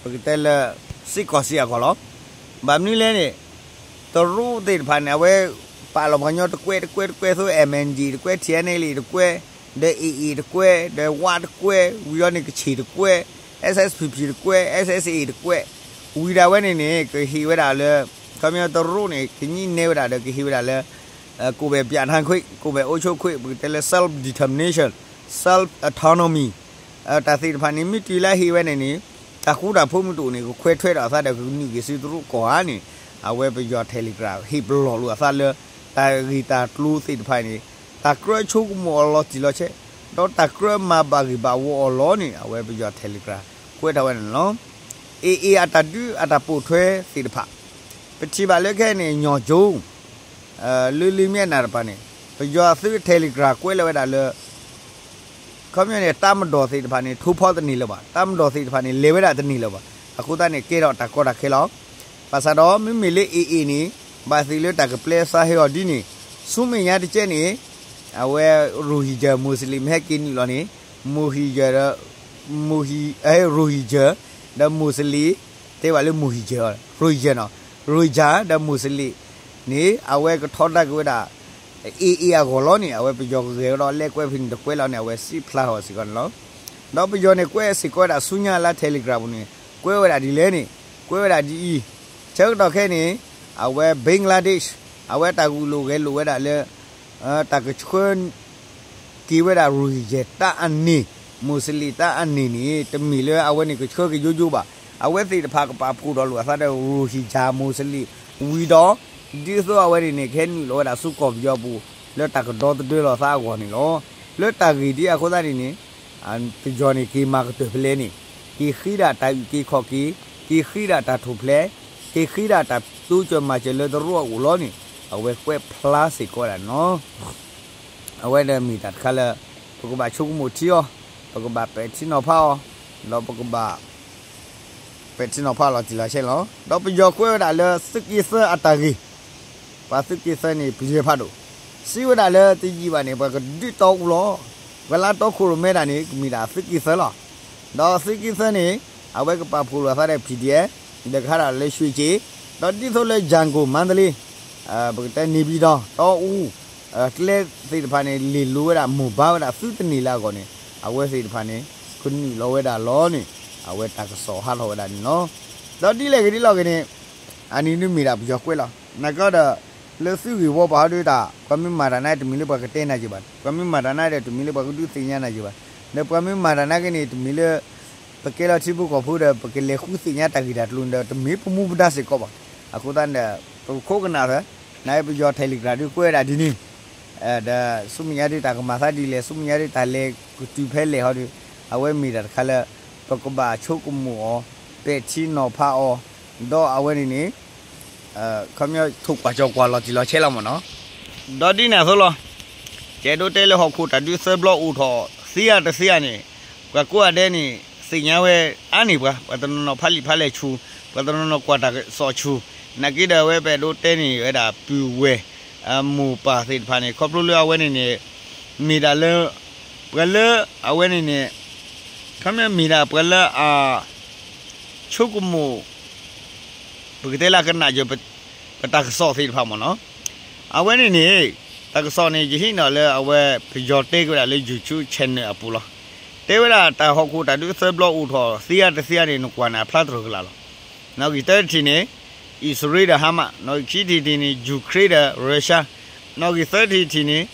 ပကတဲလၢ စစ်ကောင်စီ အဂီၢ်လီၤ. ဘၣ်မနုၤလဲၣ်န့ၣ် တရူးသ့ၣ်တဖၣ်န့ၣ် အဝဲ ပာ်လီၤပှၤကညီတကွဲးတကွဲးတကွဲးသိး MNDAA တကွဲး TNLA တကွဲး ဒီး AA တကွဲး ဒီးဝတကွဲး ဝံၤဒီးန့ၣ်ကဆ့ၣ်တကွဲး SSPP တကွဲး SSA တကွဲး ဝံၤဒၣ်ဝဲန့ၣ်န့ၣ် ကဟ့ၣ်ဝဲဒၣ်လၢ ခီပညီတရူးန့ၣ် ကညံးနဲဝဲဒၣ်ဒီးကဟ့ၣ်ဝဲဒၣ်လၢ ကိုယ်ပိုင်ပြဌာန်းခွင့် ကိုယ်ပိုင်အုပ်ချုပ်ခွင့် ပကတဲလၢ self determination, self autonomy တၢ်သ့ၣ်တဖၣ်န့ၣ် မ့ၢ်တုၤလၢဟ့ၣ်ဝဲန့ၣ်န့ၣ် တၢ်ဃူတၢ်ဖိးမ့ၢ်တအိၣ်န့ၣ် ကခွဲးထွဲဒီးအသးဒီးကနုာ်က့ၤဆူတရူးကီၢ်ဧါန့ၣ် အဝဲပယီၤ Telegram ဟ့ၣ်ပလီၢ်လိာ်အသးလၢ တၢ်ဂ့ၢ်တၢ်ကျိၤသ့ၣ်တဖၣ်န့ၣ် တၢ်ကြၢးဆိကမိၣ်အီၤလီၤတံၢ်လီၤဆဲး ဒီးတၢ်ကြၢးမၤဘၣ်ဂ့ၢ်ဘၣ်ဝီအီၤလီၤန့ၣ် အဝဲပယီၤ Telegram ကွဲးထီၣ်ဝဲန့ၣ်လီၤ. AA အတၢ်ဒုးအတၢ်ပိာ်ထွဲသ့ၣ်တဖၣ် ပထံၣ်ဘၣ်လၢခဲအံၤန့ၣ် ညီကၠိ လၢလံမ့ၢ်အနၢ်တပၤန့ၣ် ပယီၤသုး Telegram ကွဲးလီၤဝဲဒၣ်လၢ ခီပညီန့ၣ် တၢ်မၤဒီးသ့ၣ်တဖၣ်န့ၣ် ထိဖီတန့ၢ်လၢၤဘၣ်, တၢ်မၤဒီးသ့ၣ်တဖၣ်န့ၣ် လဲၤဝဲဒၣ်တန့ၢ်လၢၤဘၣ်. အဃိသတးန့ၣ် ကဲထီၣ်တၢ်ကီတၢ်ခဲလီၤ. ဘၣ်ဆၣ်ဒီး မ့မ့ၢ်လၢ AA န့ၣ် ဘၣ်သ့ၣ်လၢတၢ်ကပျဲသးဟ့အီၤဒ်န့ၣ် ဆူမဲာ်ညါတကဲန့ၣ် အဝဲ Rohingya Muslim ဟဲက့ၤနုာ်လီၤန့ၣ် Rohingya ဒီး Rohingya ဒီး Muslim တဲဘၣ်လၢ Rohingya, Rohingya နီၤ, Rohingya ဒီး Muslim န့ၣ် အဝဲကထီဒါက့ၤဝဲဒၣ် AA အဂီၢ်လီၤန့ၣ် အဝဲပယီၤကဂဲၤကဒီး လဲၤကွဲးဖဲန့ၣ်တကွဲးလီၤန့ၣ် အဝဲစံးဖျါထီၣ်စ့ၢ်ကီးန့ၣ်လီၤ. ဒီးပယီၤန့ၣ် ကွဲးစ့ၢ်ကီးဝဲဒၣ်ဆူညါလၢ Telegram ပူၤန့ၣ် ကွဲးဝဲဒၣ်ဒ်လဲၣ်န့ၣ် ကွဲးဝဲဒၣ်ဒ်အံၤ, ဆၢကတီၢ်ခဲအံၤန့ၣ် အဝဲ Bangladesh အဝဲတၢ်ဂုာ်လိာ်ဂဲၤလိာ်ဝဲဒၣ်လၢ တၢ်ကဆှၢ က့ၤဝဲဒၣ် Rohingya တၢ်အန့ၣ်, Muslim တၢ်အန့ၣ်န့ၣ် တမ့ၢ်လၢအဝဲန့ၣ်ကဆှၢက့ၤယိယိဘၣ်. အဝဲသ့ၣ်တဖၣ်ကပာ်ဖှိၣ်ထီၣ်လိာ်အသးဒီး Rohingya Muslim ဝံၤဒီး ဒ်သိးအဝဲန့ၣ်န့ၣ် ကဟဲနုာ်လီၤဝဲဒၣ်ဆူကီၢ်ပယီၤပူၤ လၢတၢ်ကဒီသဒၢလီၤသးအဂီၢ်န့ၣ်လီၤ. လၢတၢ်ဂ့ၢ်ဒ်အဃိသတးန့ၣ်န့ၣ် ပယီၤန့ၣ် က့ၤမၤကတၢၢ်ဖဲလဲၣ်န့ၣ် က့ၤဃ့ဒၣ်တၢ်အုၣ်က့ၤခီၣ်က့ၤ, က့ၤဃ့ဒၣ်တၢ်ထူၣ်ဖျဲး, က့ၤဃ့ဒၣ်တၢ်တိစၢၤမၤစၢၤလၢတရူးအအိၣ်လီၤန့ၣ် အဝဲကွဲးဖျါစ့ၢ်ကီးဝဲဒၣ်န့ၣ်လီၤ. အဝဲဒီးမ့ၢ်တၢ်တခါလၢ ပကဘၣ်ဆိကမိၣ်ထံအီၤ, ပကဘၣ်ပဲာ်ထံနီၤဖးအီၤ, ဒီးပကဘၣ် ပဲာ်ထံနီၤဖးလီၤတံၢ်လီၤဆဲးလီၤ. ဒီးပယီၤကွဲးဝဲဒၣ်လၢသုးက့သၢအတၢ်ဂ့ၢ်, ပှၤသုးက့သၢန့ၣ် ပယီၤဖးဒိၣ်, စံးဝဲဒၣ်လၢတယံာ်ဘၣ်န့ၣ် ပှၤကဒုးတီအူလီၤ, ပှၤလၢတီခိၣ်ရိၣ်မဲတၢ်န့ၣ် ကမ့ၢ်ဒၣ်သုးက့သၢလီၤ. ဒီးသုးက့သၢန့ၣ် အဝဲကပာ်ဖှိၣ်လိာ်သးဒီး PDF ဒီးကဟးထီၣ်လၢ ရွှေကျင်, ဒီးဒ်သိးလၢ ရန်ကုန်, မန္တလေး ပကတဲ နေပြည်တော် တီအူ ကျဲသ့ၣ်တဖၣ်န့ၣ် လ့ၢ်လိၤဝဲဒၣ် မိၢ်ဘါဝဲဒၣ်သုတန့ၢ်လၢအဂီၢ်န့ၣ် အဝဲသ့ၣ်တဖၣ်န့ၣ် ကနုာ်လီၤဝဲဒၣ်လီၤန့ၣ် အဝဲတၢ်ကစီၣ်ဟးထီၣ်ဝဲဒၣ်န့ၣ်လီၤ. ဒီးဒ်လဲၣ်ဂ့ၤဒ်လဲၣ်ဂ့ၤန့ၣ် အနံၤဒုးမ့ၢ်ဒၣ်ပယီၤကွဲးလီၤ. နာ်က့ဒီး လၢသုးဂ့ၢ်ဝီပူၤဟီဒုးတၢ် ပှၤမ့ၢ်မၤတၢ်နါတမံၤလၢပှၤကတဲနၤက့ၤဘၣ်, ပှၤမ့ၢ်မၤတၢ်နါဒီးတမံၤလၢပှၤကဒုးသ့ၣ်ညါနၤက့ၤဘၣ်, ဒီးပှၤမ့ၢ်မၤတၢ်နါက့ၤန့ၣ် တမံၤလၢ ပကဲလီၤထံဖိကီၢ်ဖိဒီး ပကလဲၤဃုသ့ၣ်ညါတၢ်ဂ့ၢ်တၢ်ကျိၤန့ၣ်ဒီး တမ့ၢ်ပမူပဒါစ့ၢ်ကီးဘၣ်. အဃိသတးန့ၣ်ဒီး ပခိၣ်ကနၣ်သၢ နပယီၤ Telegram ဒုးကွဲးဝဲဒၣ်ဒ်န့ၣ် ဒီးဆူမဲာ်ညါဒုးတၢ်ကမၤသးဒ်လဲၣ်, ဆူမဲာ်ညါဒုးတၢ်လဲၤကတုၤဖဲလဲၣ်ဟီဒုး အဝဲမ့ၢ်တၢ်တခါလၢ ပကဘၣ်ဆိကမိၣ်အီၤ ပဲာ်ထံနီၤဖးအီၤ ဒီးအဝဲန့ၣ်န့ၣ် ခီပညီထိၣ်ကွၢ်ကၠီၤကွၢ်လီၤတံၢ်လီၤဆဲးလီၤမ့ၢ်နီၤ. ဒီးဒ်န့ၣ်အသိးလီၤ. ယအဲၣ်ဒိးတဲလၢဟီၣ်ခိၣ်တၢ်ဒုးသၢဘျီအိၣ်ထီၣ်သ့ဧါတသ့ဧါန့ၣ် ပှၤကိးဂၤဒဲးန့ၣ် သ့ၣ်ညါဝဲအါန့ၢ်ပှၤ, ပှၤတနီၤနီၤဖးလံာ်ဖးလဲၢ်ဆူၣ်, ပှၤတနီၤနီၤကွၢ်တၢ်ကစီၣ်ဆူၣ်, နာ်က့ဒီးအဝဲပအဲၣ်ဒိးတဲန့ၣ်ဝဲဒၣ်ပုၢ်ဝဲၢ် မိၢ်ပၢ်သ့ၣ်တဖၣ်န့ၣ် ခီဖျိလၢအဝဲန့ၣ်န့ၣ် မ့ၢ်ဒၣ်လၢ ပှၤလၢအဝဲန့ၣ်န့ၣ် ခီပညီမ့ၢ်ဒၣ်ပှၤလၢအ ဆိကမိၣ် ပကတဲလၢအကနၣ်ယဲၢ် ပတၢ်ကစီၣ်သ့ၣ်တဖၣ်မ့ၢ်နီၤ. အဝဲန့ၣ်န့ၣ် တၢ်ကစီၣ်န့ၣ် ယဟံးန့ၢ်လၢအဝဲ ပယီၤတဲက့ၤဝဲဒၣ်လၢ YouTube channel အပူၤလီၤ. တဲဝဲဒၣ်တၢ်ဟီၣ်ခိၣ်တၢ်ဒုးသၢဘျီအိၣ်ထီၣ်သ့ဧါတသ့ဧါန့ၣ် နကွၢ်န့ၣ်အဖျါတြၢၢ်ကလာ်လီၤ. နီၣ်ဂံၢ်တၢတထံၣ်န့ၣ် အံၣ်စရ့လးဒီး Hamas, နီၣ်ဂံၢ်ခံထံၣ်တထံၣ်န့ၣ် Ukraine ဒီး Russia, နီၣ်ဂံၢ်သၢထံၣ်တထံၣ်န့ၣ်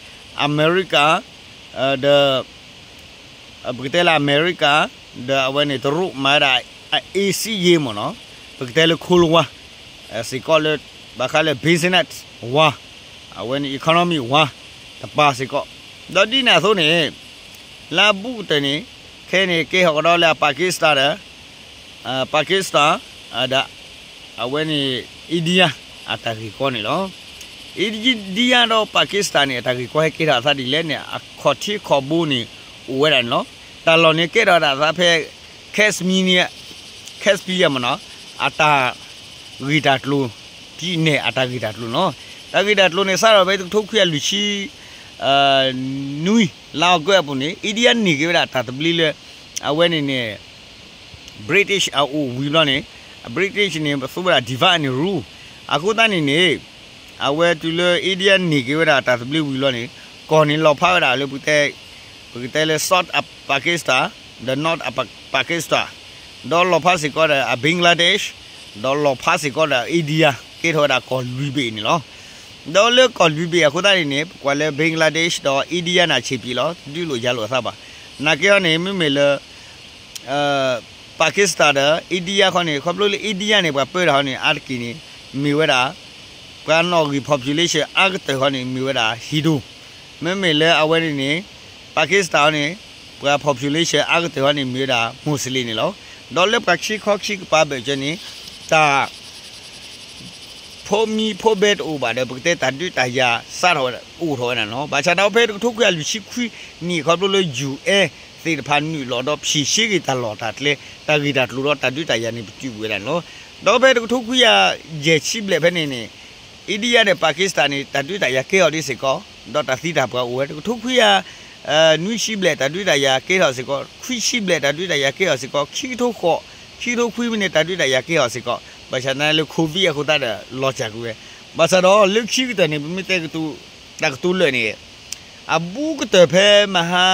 အမဲရကၤ ဒီး ပကတဲလၢအမဲရကၤ ဒီးအဝဲန့ၣ်တရူးမၤဝဲဒၣ် အ့စံယ့မ့ၢ်နီၤ, ပကတဲလၢ Cold War စ့ၢ်ကီးလၢ ဘၣ်ဃးလၢ business war, အဝဲန့ၣ် economy war တပၤစ့ၢ်ကီး. ဒီးဒ်န့ၣ်အသိးန့ၣ် လၢအဘူးကတၢၢ်န့ၣ် ခဲအံၤန့ၣ် ကဲထီၣ်ကဒီးလၢအ Pakistan ဒီး Pakistan ဒီး အဝဲန့ၣ် India အတၢ်ဂ့ၢ်ကီန့ၣ်လီၤ. India ဒီး Pakistan န့ၣ် အတၢ်ဂ့ၢ်ကီဟဲကဲထီၣ်အသးဒ်လဲၣ်န့ၣ် အခီၣ်ထံးခီၣ်ဘိန့ၣ် အိၣ်ဝဲဒၣ်န့ၣ်လီၤ. တၢ်လီၢ်န့ၣ်ကဲထီၣ်ဝဲဒၣ်အသးဖဲ Kashmir န့ၣ် Kashmir မ့ၢ်နီၤ, အတၢ်ဂ့ၢ်တၢ်ကျိၤ ပြည်နယ် အတၢ်ဂ့ၢ်တၢ်ကျိၤန့ၣ်လီၤ. တၢ်ဂ့ၢ်တၢ်ကျိၤန့ၣ် စးထီၣ်ဖဲတကထိခွံကယၤလွံၢ်ဆံ နွံ လါအီကူးအပူၤန့ၣ် India န့ၢ်က့ၤဝဲဒၣ်တၢ်သဘျ့လၢ အဝဲန့ၣ်န့ၣ် British အအိၣ်ဝံၤဘျီန့ၣ် British န့ၣ် ပသူဝဲဒၣ် divide and rule အဃိသတးန့ၣ်န့ၣ် အဝဲတုၤလၢ India န့ၢ်က့ၤဝဲဒၣ်တၢ်သဘျ့ဝံၤဘျီန့ၣ် ကီၢ်န့ၣ်လီၤဖးဝဲဒၣ်လၢပကတဲ ပကတဲလၢ South Pakistan ဒီး North Pakistan ဒီးလီၤဖးစ့ၢ်ကီးဒီးအ Bangladesh ဒီးလီၤဖးစ့ၢ်ကီးဒီး India ကဲထီၣ်ဝဲဒၣ်ကီၢ်လွံၢ်ဘ့ၣ်န့ၣ်လီၤ. ဒီးလၢကီၢ်လွံၢ်ဘ့ၣ်အဃိသတးန့ၣ်န့ၣ် ပကွၢ်လၢ Bangladesh ဒီး India န့ၣ် ဆံးပံးလီၤ တဒုးလိာ်ယၤလိာ်အသးဘၣ်. နာ်က့အီၤန့ၣ် မ့မ့ၢ်လၢ Pakistan ဒီး India ခီန့ၣ် ခီဖျိလၢ India န့ၣ် ပှၤပၢတၢ်ဟီန့ၣ် အါတက့ၢ်န့ၣ် မ့ၢ်ဝဲဒၣ် ပှၤနီၣ်ဂံၢ် population အါကတၢၢ်ဟီန့ၣ် မ့ၢ်ဝဲဒၣ် Hindu, မ့မ့ၢ်လၢအဝဲန့ၣ်န့ၣ် Pakistan န့ၣ် ပှၤ population အါကတၢၢ်ဟီန့ၣ် မ့ၢ်ဝဲဒၣ် Muslim န့ၣ်လီၤ. ဒီးလၢပှၤခံခီခံကပၤဘၢၣ်စၢၤန့ၣ် တၢ် ဖိမံဖိဘဲတအိၣ်ဘၣ်ဒီး ပကတဲတၢ်ဒုးတၢ်ယၤစးထီၣ်ဝဲဒၣ် အိၣ်ထီၣ်ဝဲဒၣ်န့ၣ်လီၤ. ဘၣ်ဆၣ်ဒီးဖဲတကထိခွံကယၤလွံၢ်ဆံခွံနံၣ် ခီဖျိလၢ ယူၣ်အဲၣ် သ့ၣ်တဖၣ်နုာ်လီၤဒီး ဖြေရှင်း က့ၤတၢ်လီၢ်တၢ်ကျဲ တၢ်ဂ့ၢ်တၢ်ကျိၤဒီးတၢ်ဒုးတၢ်ယၤန့ၣ် ပတုာ်ကွံာ်ဝဲဒၣ်န့ၣ်လီၤ. ဒီးဖဲတကထိခွံကယၤယဲၢ်ဆံဘျဲၣ်ဖဲန့ၣ်န့ၣ် India ဒီး Pakistan န့ၣ် တၢ်ဒုးတၢ်ယၤကဲထီၣ်ဒ်စ့ၢ်ကီး ဒီးတၢ်သံတၢ်ပှၢ်အိၣ်ဝဲ တကထိခွံကယၤ နွံဆံဘျဲၣ် တၢ်ဒုးတၢ်ယၤကဲထီၣ်စ့ၢ်ကီး ခွံဆံဘျဲၣ် တၢ်ဒုးတၢ်ယၤကဲထီၣ်စ့ၢ်ကီး ခံကထိဃိး ခံကထိခွံမံးနံး တၢ်ဒုးတၢ်ယၤကဲထီၣ်စ့ၢ်ကီး ဘၣ်ဆၣ်သနာ်က့လၢ COVID အဃိသတးဒီး လီၤစၢ်ကွံာ်ဝဲ ဘၣ်ဆၣ်ဒီးလၢခံကတၢၢ်န့ၣ် ပမ့ၢ်တဲကတိၤ တၢ်ကတိၤလၢာ်န့ၣ် အဘူးကတၢၢ်ဖဲမဟါ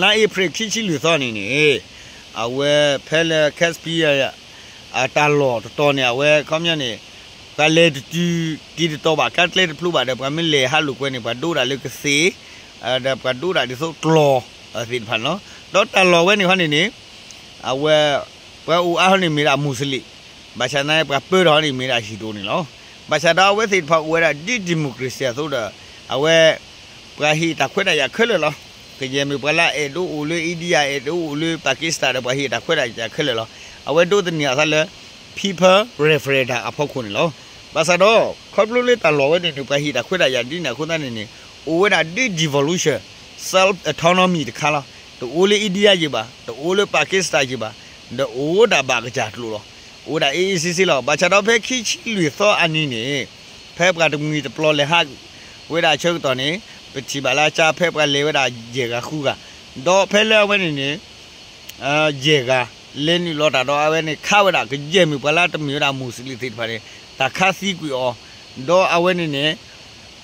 လါအ့ဖြ့ၣ်ခံဆံလွံၢ်သီန့ၣ်န့ၣ် အဝဲဖဲလၢ Caspian အတၢ်လီၢ်တတီၤန့ၣ် အဝဲခီပညီန့ၣ် ပှၤလဲၤတတုၤက့ၤတတီၤဘၣ် ကါကျဲတဖျိဘၣ်ဒီး ပှၤမ့ၢ်လဲၤဟးလိာ်ကွဲန့ၣ် ပှၤဒိဒၣ်လၢကသ့ၣ် ဒီးပှၤဒိဒၣ်ဒ်သိးကျီၢ်သ့ၣ်တဖၣ်န့ၣ်လီၤ. ဒီးတၢ်လီၢ်ဝဲန့ၣ်ခီန့ၣ်န့ၣ် အဝဲ ပှၤအိၣ်အါဟီန့ၣ်မ့ၢ်ဒၣ် Muslim ဘၣ်ဆၣ်သနာ်က့ ပှၤပၢတၢ်ဟီန့ၣ်မ့ၢ်ဒၣ် Hindu န့ၣ်လီၤ. ဘၣ်ဆၣ်ဒီးအဝဲသ့ၣ်တဖၣ်အိၣ်ဝဲဒၣ်ဒ် democracy အသိးဒီး အဝဲ ပှၤဟ့ၣ်တၢ်ခွဲးတၢ်ယာ်ခဲလၢာ်လီၤ. ကယဲၢ်မ့ၢ်ပှၤလၢအအဲၣ်ဒိးအိၣ်လၢ India အဲၣ်ဒိးအိၣ်လၢ Pakistan ဒီးပှၤဟ့ၣ်တၢ်ခွဲးတၢ်ယာ်ခဲလၢာ်လီၤ. အဝဲဒိးသန့ၤအသးလၢ people referendum အဖီခိၣ်န့ၣ်လီၤ. ဘၣ်ဆၣ်ဒီး ခီဖျိလၢတၢ်လီၢ်ဝဲန့ၣ်န့ၣ် ပှၤဟ့ၣ်တၢ်ခွဲးတၢ်ယာ်ဒ်န့ၣ်အဃိသတးန့ၣ်န့ၣ် အိၣ်ဝဲဒၣ်ဒ် devolution, self autonomy တခါလီၤ. တအိၣ်လၢ India ယံၤဘၣ်, တအိၣ်လၢ Pakistan ယံၤဘၣ်, ဒီးအိၣ်ဒၣ်ဘၣ်ကစၢ်ကျိာ်လီၤ. အိၣ်ဝဲဒၣ် အေးအေးဆေးဆေး လီၤ. ဘၣ်ဆၣ်ဒီးဖဲခံဆံလွံၢ်သီအနံၤန့ၣ် ဖဲပှၤတမှံၤတပျီၤလဲၤဟးဝဲဒၣ်ဆၢကတီၢ်န့ၣ် ပထံၣ်ဘၣ်လၢကၠါ ဖဲပှၤလဲၤဝဲဒၣ်ယဲၢ်ဂၤဃုဂၤ, ဒီးဖဲလၢအဝဲန့ၣ်န့ၣ် ယဲၢ်ဂၤ လဲၤနုာ်လီၤတၢ်ဒီးအဝဲန့ၣ်ခးဝဲဒၣ် ကယဲၢ်မ့ၢ်ပှၤလၢတမ့ၢ်ဝဲဒၣ် Muslim သ့ၣ်တဖၣ်န့ၣ် တၢ်ခးသံကွံာ်အီၤ, ဒီးအဝဲန့ၣ်န့ၣ်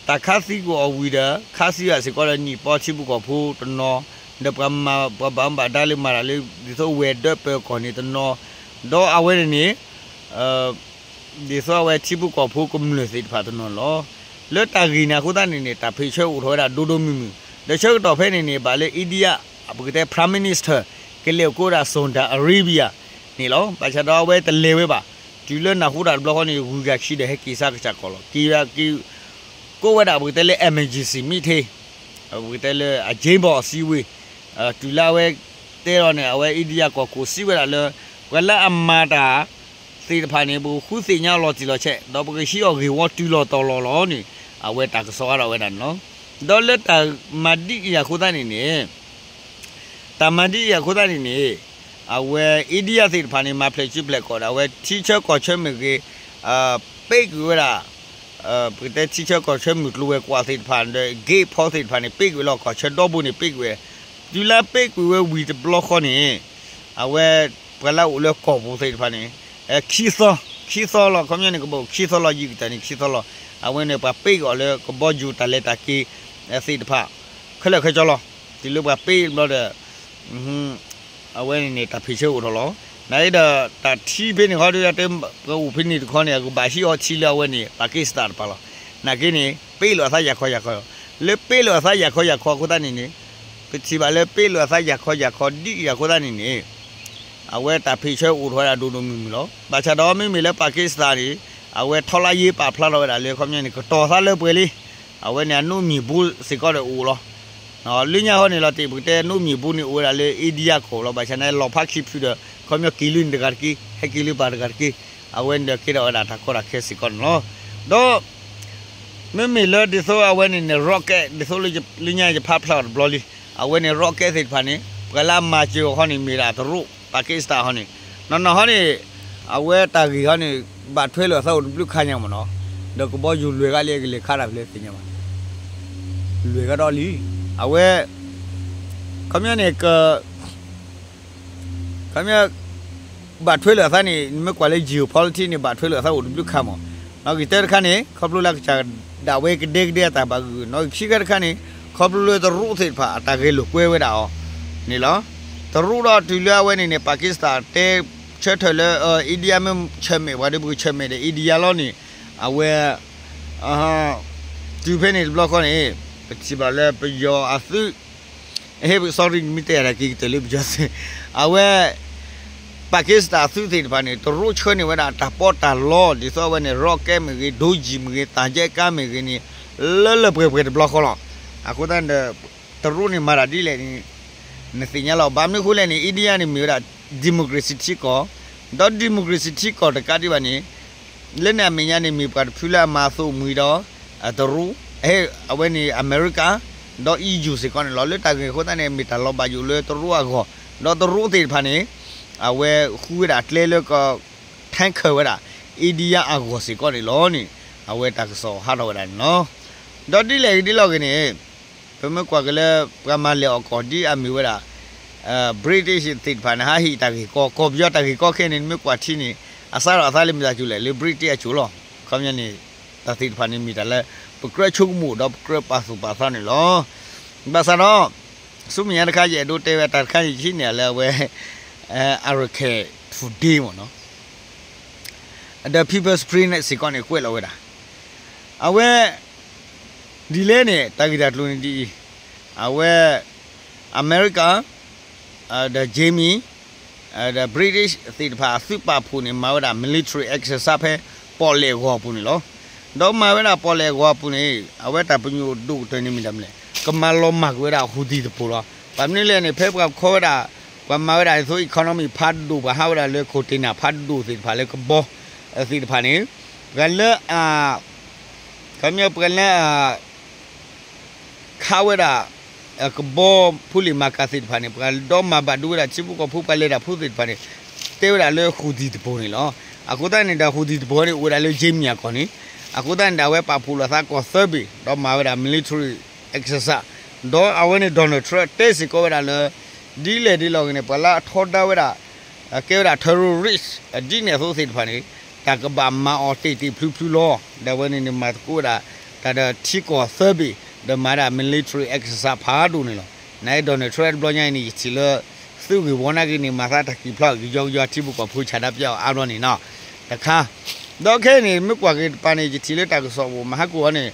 တၢ်ခးသံကွံာ်အီၤဝံၤဒီး ခးသံဝဲစ့ၢ်ကီးဒီး နံၣ်ပီထံဖိကီၢ်ဖိတနီၤ, ဒီးပှၤမၤ ပှၤဘၣ်မူဘၣ်ဒါလၢမၤတၢ်လၢ ဒ်သိးဝဲၤဒၢးပၢၤကီၢ်န့ၣ်တနီၤ, ဒီးအဝဲန့ၣ်န့ၣ် ဒ်သိးအဝဲထံဖိကီၢ်ဖိကမျၢၢ်သ့ၣ်တဖၣ်တနီၤလီၤ. လၢတၢ်ဂ့ၢ်န့ၣ်အဃိသတးန့ၣ်န့ၣ် တၢ်ဖ့ၣ်ဆၢအိၣ်ထီၣ်ဝဲဒၣ်ဒိၣ်ဒိၣ်မုၢ်မုၢ်, ဒီးဆၢကတီၢ်ဖဲန့ၣ်န့ၣ် ဘၣ်လၢ India ပကတဲ Prime Minister ကလဲၤအိၣ်ကိးဝဲဒၣ် Saudi Arabia န့ၣ်လီၤ. ဘၣ်ဆၣ်ဒီးအဝဲတလဲၤဝဲဘၣ်. တုၤလၢနၢ်ဟူတၢ်တဘျီဃီန့ၣ် ဂုၤဂၤခံဒီးဟဲက့ၤဆါကစၢ်ကီးလီၤ. က့ၤဝဲက့ၤ ကိးဝဲဒၣ်ပကတဲလၢ emergency meeting, ပကတဲလၢအ general အစည်းအဝေး, တုၤလၢအဝဲတဲလီၤန့ၣ် အဝဲ India ကီၢ်ခိၣ်စံးဝဲဒၣ်လၢ ပှၤလၢအမၤတၢ်သ့ၣ်တဖၣ်န့ၣ် ပကဃုသ့ၣ်ညါအီၤလီၤတံၢ်လီၤဆဲး ဒီးပကဟံးအီၤဂ့ၢ်ဝီတုၤလီၤတီၤလီၤလီၤန့ၣ် အဝဲတၢ်ကစီၣ်အါထီၣ်ဝဲဒၣ်န့ၣ်လီၤ. ဒီးလၢတၢ်မၤဒ်အံၤအဃိသတးန့ၣ်န့ၣ် တၢ်မၤဒ်အံၤအဃိသတးန့ၣ်န့ၣ် အဝဲ India သ့ၣ်တဖၣ်န့ၣ် မၤဖျဲၣ်စုဖျဲၣ်ကီၢ်ဒီး အဝဲထံဆၢကီၢ်ဆၢမ့ၢ်ဂ့ၤ, ပ့းကွံာ်ဝဲဒၣ် ပကတဲထံဆၢကီၢ်ဆၢမုၢ်ကျိၤဝဲၤကွာ်သ့ၣ်တဖၣ်ဒီး gate ဖီသ့ၣ်တဖၣ်န့ၣ် ပ့းကွံာ်ဝဲလီၤ. ကီၢ်ဆၢဒီဘိန့ၣ် ပ့းကွံာ်ဝဲ, တုၤလၢပ့းကွံာ်ဝဲဝံၤတဘျီဃီန့ၣ် အဝဲ ပှၤလၢအအိၣ်လၢကီၢ်ပူၤသ့ၣ်တဖၣ်န့ၣ် ခံသီ, ခံသီလီၤ. ခီပညီန့ၣ် ကဘၣ်အိၣ်ခံသီလီၤ, ယံာ်ကတၢၢ်န့ၣ် ခံသီလီၤ. အဝဲန့ၣ် ပှၤပ့ၢ်အီၤလၢကဘီယူၤတၢ်လဲၤတၢ်က့ၤသ့ၣ်တဖၣ် ခဲလၢာ်ခဲဆ့လီၤ. တုၤလၢပှၤပ့ၢ်ဘျီဒီး အဝဲန့ၣ်န့ၣ် တၢ်ဖံးဆၢအိၣ်ထီၣ်လီၤ. နာ်က့ဒီး တၢ်ထံဖဲန့ၣ်ဃီဒီး ပှၤအိၣ်ဖဲန့ၣ်တခီန့ၣ် အကဘၣ်ဟံးအီထံလၢအဝဲန့ၣ် Pakistan တပၤလီၤ. နာ်က့န့ၣ် ပ့ၢ်လိာ်အသးယၤခီယၤခီ, လၢပ့ၢ်လိာ်အသးယၤခီယၤခီအဃိသတးန့ၣ်န့ၣ် ပထံၣ်ဘၣ်လၢပ့ၢ်လိာ်အသးယၤခီယၤခီဒ်အံၤအဃိသတးန့ၣ်န့ၣ် အဝဲတၢ်ဖံးဆၢအိၣ်ထီၣ်ဝဲဒၣ်ဒိၣ်ဒိၣ်မုၢ်မုၢ်လီၤ. ဘၣ်ဆၣ်ဒီးမ့မ့ၢ်လၢ Pakistan န့ၣ် အဝဲထီလါယ့ပာ်ဖျါထီၣ်ဝဲဒၣ်လၢ ခီပညီန့ၣ် ကတီၤသးလၢပှဲၤလံ. အဝဲန့ၣ် အနိၣ်မံၤဘိစ့ၢ်ကီးဒီးအိၣ်လီၤ. လၢညါဃီန့ၣ်လီၤတံၢ် ပကတဲအနိၣ်မံၤဘိန့ၣ်အိၣ်ဝဲဒၣ်လၢ India ကီၢ်လီၤ. ဘၣ်ဆၣ်န့ၣ် လီၤဖးခံဖုဒီး ခီပညီက့ၤလၢန့ၣ်တဂၤတက့ၢ်, ဟဲက့ၤလၢပၤတဂၤတက့ၢ်. အဝဲန့ၣ်ဒီးကဲထီၣ်ဝဲဒၣ်တၢ်ကီတၢ်ခဲစ့ၢ်ကီးန့ၣ်လီၤ. ဒီး မ့မ့ၢ်လၢဒ်သိးအဝဲန့ၣ်န့ၣ် rocket ဒ်သိးလၢညါယဖးဖျါအီၤတဘျီလံ. အဝဲန့ၣ် rocket သ့ၣ်တဖၣ်န့ၣ် ပှၤလၢအမၤစၢၤအီၤဃီန့ၣ် မ့ၢ်ဒၣ်တရူး Pakistan ဃီန့ၣ်, နီၢ်နီၢ်ဃီန့ၣ် အဝဲတၢ်ဂ့ၢ်ဃီန့ၣ် ဘၣ်ထွဲလိာ်အသးအိၣ်တဘျုးခါညါမ့ၢ်နီၤ, ဒီးကဘီယူၤလွဲၢ်ဂၤလံ အကလဲၤခးတၢ်ဖဲလဲၣ်သ့ၣ်ညါဘၣ်, လွဲၢ်ဂၤဒီးလံ, အဝဲ ခီပညီန့ၣ် က ခီပညီ ဘၣ်ထွဲလိာ်အသးန့ၣ် နမ့ၢ်ကွၢ်လၢ geopolitics န့ၣ် ဘၣ်ထွဲလိာ်အသးအိၣ်တဘျုးခါမး, နီၢ်ဂ့ၤတၢတခါန့ၣ် ခီဖျိလၢအကစၢ်ဒၣ်ဝဲကဒဲကဒဲအတၢ်ဘၣ်ဂုာ်, နီၢ်ဂ့ၤခံခါတခါန့ၣ် ခီဖျိလၢတရူးသ့ၣ်တဖၣ်အတၢ်ဂဲၤလိာ်ကွဲဝဲဒၣ်အီၤန့ၣ်လီၤ. တရူးဒီးတုၤလၢအဝဲန့ၣ်န့ၣ် Pakistan တဲဆၢထၢၣ်လၢ India မ့ၢ်ဆၢၣ်မဲာ်ပှၤဒီး ပကဆၢၣ်မဲာ်ဒီး India လီၤန့ၣ်, အဝဲ တုၤဖဲန့ၣ်တဘျီဃီန့ၣ် ပထံၣ်ဘၣ်လၢပယီၤအသုး ဟ့ၣ် sorry မ့ၢ်တဲယၤတၢ်က့ၤကတၢၢ်လၢပယီၤသုး, အဝဲ Pakistan အသုးသ့ၣ်တဖၣ်န့ၣ် တရူးဆှၢန့ၢ်ဝဲဒၣ်တၢ်ပီးတၢ်လီ ဒ်သိးအဝဲန့ၣ် rocket မ့ၢ်ဂ့ၤ ဒိယံၤမ့ၢ်ဂ့ၤ သၢ်ကဲကါမ့ၢ်ဂ့ၤန့ၣ် လၢလၢပှဲၤပှဲၤတဘျီဃီလီၤ. အဃိသတးဒီး တရူးန့ၣ်မၤတၢ်ဒ်လဲၣ်န့ၣ် နသ့ၣ်ညါလီၤ. ဘၣ်မနုၤအဃိလဲၣ်န့ၣ် India န့ၣ်မ့ၢ်ဝဲဒၣ် democracy ထံကီၢ်, ဒီး democracy ထံကီၢ်တကးဒံးဘၣ်န့ၣ် လၢန့ၣ်အမဲာ်ညါန့ၣ် မ့ၢ်ပှၤတဖုလၢအမၤအသိးမှံဒီး တရူး, အဝဲန့ၣ် America ဒီး E U စ့ၢ်ကီးန့ၣ်လီၤ. လၢတၢ်ဂ့ၢ်အဃိသတးန့ၣ် မ့ၢ်တၢ်လီၤဘၣ်ယိၣ်လၢတရူးအဂီၢ်, ဒီးတရူးသ့ၣ်တဖၣ်န့ၣ် အဝဲဃုဝဲဒၣ်ကျဲလၢက tanker ဝဲဒၣ် India အဂီၢ်စ့ၢ်ကီးန့ၣ်လီၤန့ၣ် အဝဲတၢ်ကစီၣ်ဟးထီၣ်ဝဲဒၣ်န့ၣ်လီၤ. ဒီးဒ်လဲၣ်ဂ့ၤဒ်လဲၣ်ဂ့ၤန့ၣ် ပမ့ၢ်ကွၢ်က့ၤလၢ ပှၤမၤလဲၢ်အီၣ်ကီၢ်ဒ်အမ့ၢ်ဝဲဒၣ် British သ့ၣ်တဖၣ်န့ၣ် ဟးဟ့ၣ်တၢ်ဂ့ၢ်ကီ, ကီၢ်ပယီၤတၢ်ဂ့ၢ်ကီခဲအံၤန့ၣ် နမ့ၢ်ကွၢ်ထံန့ၣ် အစးထီၣ်အသးလၢမတၤစူၤလဲၣ် လၢ British အစိၤလီၤ. ခီပညီန့ၣ် တၢ်သ့ၣ်တဖၣ်န့ၣ်မ့ၢ်တၢ်လၢ ပကြၢးဆိကမိၣ်ဒီးပကြၢးပာ်သူၣ်ပာ်သးန့ၣ်လီၤ. ဘၣ်ဆၣ်ဒီး ဆူမဲာ်ညါတခါ ယအဲၣ်ဒိးတဲဝဲတၢ်တခါန့ၣ် ယထံၣ်န့ၢ်လၢအဝဲ Arakan Today မ့ၢ်နီၤ ဒီး People's Spring စ့ၢ်ကီးန့ၣ် ကွဲးလီၤဝဲဒၣ် အဝဲ ဒ်လဲၣ်န့ၣ် တၢ်ဂ့ၢ်တၢ်ကျိၤန့ၣ်ဒ်အံၤ, အဝဲ အမဲရကၤ ဒီး Germany ဒီး British သ့ၣ်တဖၣ်အသုးပာ်ဖှိၣ်န့ၣ် မၤဝဲဒၣ် military exercise ဖဲပီၣ်လဲၣ်အဂီၤအပူၤန့ၣ်လီၤ. ဒီးမၤဝဲဒၣ်ပီၣ်လဲၣ်အဂီၤအပူၤန့ၣ် အဝဲတၢ်ပညိၣ်ဒိၣ်ကတၢၢ်န့ၣ်မ့ၢ်တၢ်မနုၤလဲၣ်, ကမၤလီၤမၢ်ကွံာ်ဝဲဒၣ် Houthi တပိၤလီၤ. ဘၣ်မနုၤလဲၣ်န့ၣ် ဖဲပှၤခီဝဲဒၣ် ပှၤမၤဝဲဒၣ်ဒ်သိး economy ဖးဒိၣ် ပှၤဟးဝဲဒၣ်လၢ container ဖးဒိၣ်သ့ၣ်တဖၣ်လၢကဘီသ့ၣ်တဖၣ်န့ၣ် ပှၤလၢအ ခီပညီပှၤလၢအ ခးဝဲဒၣ် ကဘီဖိလ့ၣ်မၤကၤသ့ၣ်တဖၣ်န့ၣ် ပှၤဒီးမၤဘၣ်ဒိဝဲဒၣ်ထံဖိကီၢ်ဖိ ပှၤလဲၤတၢ်ဖိသ့ၣ်တဖၣ်န့ၣ် တဲဝဲဒၣ်လၢ Houthi တပိၤန့ၣ်လီၤ. အဃိသတးန့ၣ်ဒီး Houthi တပိၤန့ၣ် အိၣ်ဝဲဒၣ်လၢ Yemen အကီၢ်န့ၣ် အဃိသတးန့ၣ်ဒီး အဝဲပာ်ဖှိၣ်လိာ်သးကီၢ်သၢဘ့ၣ် ဒီးမၤဝဲဒၣ် military exercise ဒီးအဝဲန့ၣ် Donald Trump တဲစ့ၢ်ကီးဝဲဒၣ်လၢ ဒ်လဲၣ်ဒ်လဲၣ်ဂ့ၤန့ၣ် ပှၤလၢအထီဒါဝဲဒၣ် ကဲဝဲဒၣ် terrorist ဒ်န့ၣ်အသိးသ့ၣ်တဖၣ်န့ၣ် တၢ်ကဘၣ်မၤအီၤတ့ၢ်တ့ၢ်ဖျုးဖျုးလီၤ. ဒီးအဝဲန့ၣ်န့ၣ် မၤသကိးဝဲဒၣ် တၢ်ဒီးထံကီၢ်သၢဘ့ၣ် ဒီးမၤဒၣ် military exercise ဖးဒိၣ်န့ၣ်လီၤ. နာ်က့ Donald Trump တဘျီညါအံၤန့ၣ် ယထံၣ်လၢ သုးဂ့ၢ်ဝီနာ်က့န့ၣ် မၤသးတၢ်ကံၢ်ဖျီၣ်ကယီကယီ ထံဖိကီၢ်ဖိဆန္ဒပြအီၤအါဘျီန့ၣ်နီၤ တခါ ဒီးခဲအံၤန့ၣ် မ့ၢ်ကွၢ်က့ၤတပၤန့ၣ် ယထံၣ်လၢတၢ်ကစီၣ်ပူၤ မဟါကိၣ်အီၤန့ၣ်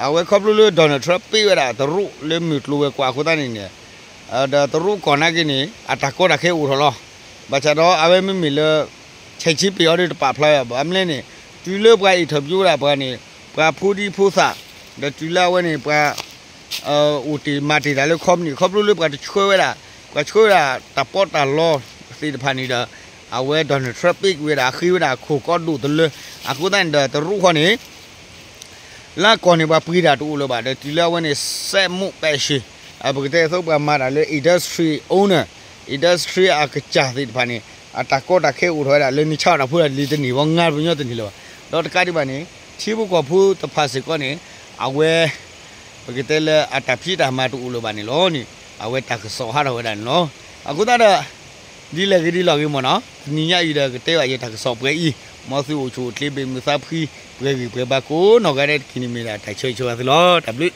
အဝဲခီဖျိလၢ Donald Trump ပ့ၢ်ဝဲဒၣ်တရူးလၢမုၢ်ကျိၤဝဲၤကွာ်အဃိသတးန့ၣ်န့ၣ် ဒီးတရူးကီၢ်နာ်က့န့ၣ် အတၢ်ကီတၢ်ခဲအိၣ်ထီၣ်လီၤ. ဘၣ်ဆၣ်ဒီးအဝဲမ့မ့ၢ်လၢ ဆဲးဆံပ့ၤအီၤဒီးတပာ်ဖျါဝဲဘၣ်. ဘၣ်မနုၤလဲၣ်န့ၣ် တုၤလၢပှၤ interview ဝဲဒၣ်ပှၤန့ၣ် ပှၤဖိဒံဖိသၣ် ဒီးတုၤလၢအဝဲန့ၣ် ပှၤ အိၣ်တ့ၢ်မၤတ့ၢ်တၢ်လၢ company ခီဖျိလၢပှၤတဆှၢဝဲဒၣ် ပှၤဆှၢဝဲဒၣ်တၢ်ပီးတၢ်လီသ့ၣ်တဖၣ်န့ၣ်ဒီး အဝဲ Donald Trump ပ့ၢ်ကွံာ်ဝဲဒၣ် ဃ့ဝဲဒၣ်ခိၣ်ကီဒိၣ်တလၢ အဃိသတးန့ၣ်ဒီးတရူးဃီန့ၣ် လၢကီၢ်န့ၣ် ပှၤပှ့ၤတၢ်တအိၣ်လၢၤဘၣ်ဒီး တုၤလၢအဝဲန့ၣ် စဲးမိၣ်ပဲးရှ့ ပကတဲအသိးပှၤမၤတၢ်လၢ industry owner, industry အကစၢ်သ့ၣ်တဖၣ်န့ၣ် အတၢ်ကီတၢ်ခဲအိၣ်ထီၣ်ဝဲဒၣ်လၢနဆါတၢ်ဖိတၢ်လံၤတန့ၢ်ဘၣ် ငါတပညီတန့ၢ်လၢၤဘၣ်. ဒီးတကးဒံးဘၣ်န့ၣ် ထံဖိကီၢ်ဖိတဖၣ်စ့ၢ်ကီးန့ၣ် အဝဲ ပကတဲလၢအတၢ်ဖံးတၢ်မၤတအိၣ်လၢၤဘၣ်န့ၣ်လီၤန့ၣ် အဝဲတၢ်ကစီၣ်ဟးထီၣ်ဝဲဒၣ်န့ၣ်လီၤ. အဃိသတးဒီး ဒ်လဲၣ်ဂ့ၤဒ်လဲၣ်ဂ့ၤမ့ၢ်နီၤ, တနံၤညါအံၤဒီးကတဲဘၣ်ယတၢ်ကစီၣ်ပှဲၤအံၤ, မ်သုအိၣ်ဆူၣ်အိၣ်ချ့ ဘၣ်မုာ်သးဖှံ, ပှဲၤဂံၢ်ပှဲၤဘါကိးနီၢ်ဂၤဒဲးတက့ၢ်န့ၣ် မ့ၢ်ဒၣ်တၢ်ဆၢဂ့ၤဆၢဝါသုလီၤ. တၢ်ဘျုး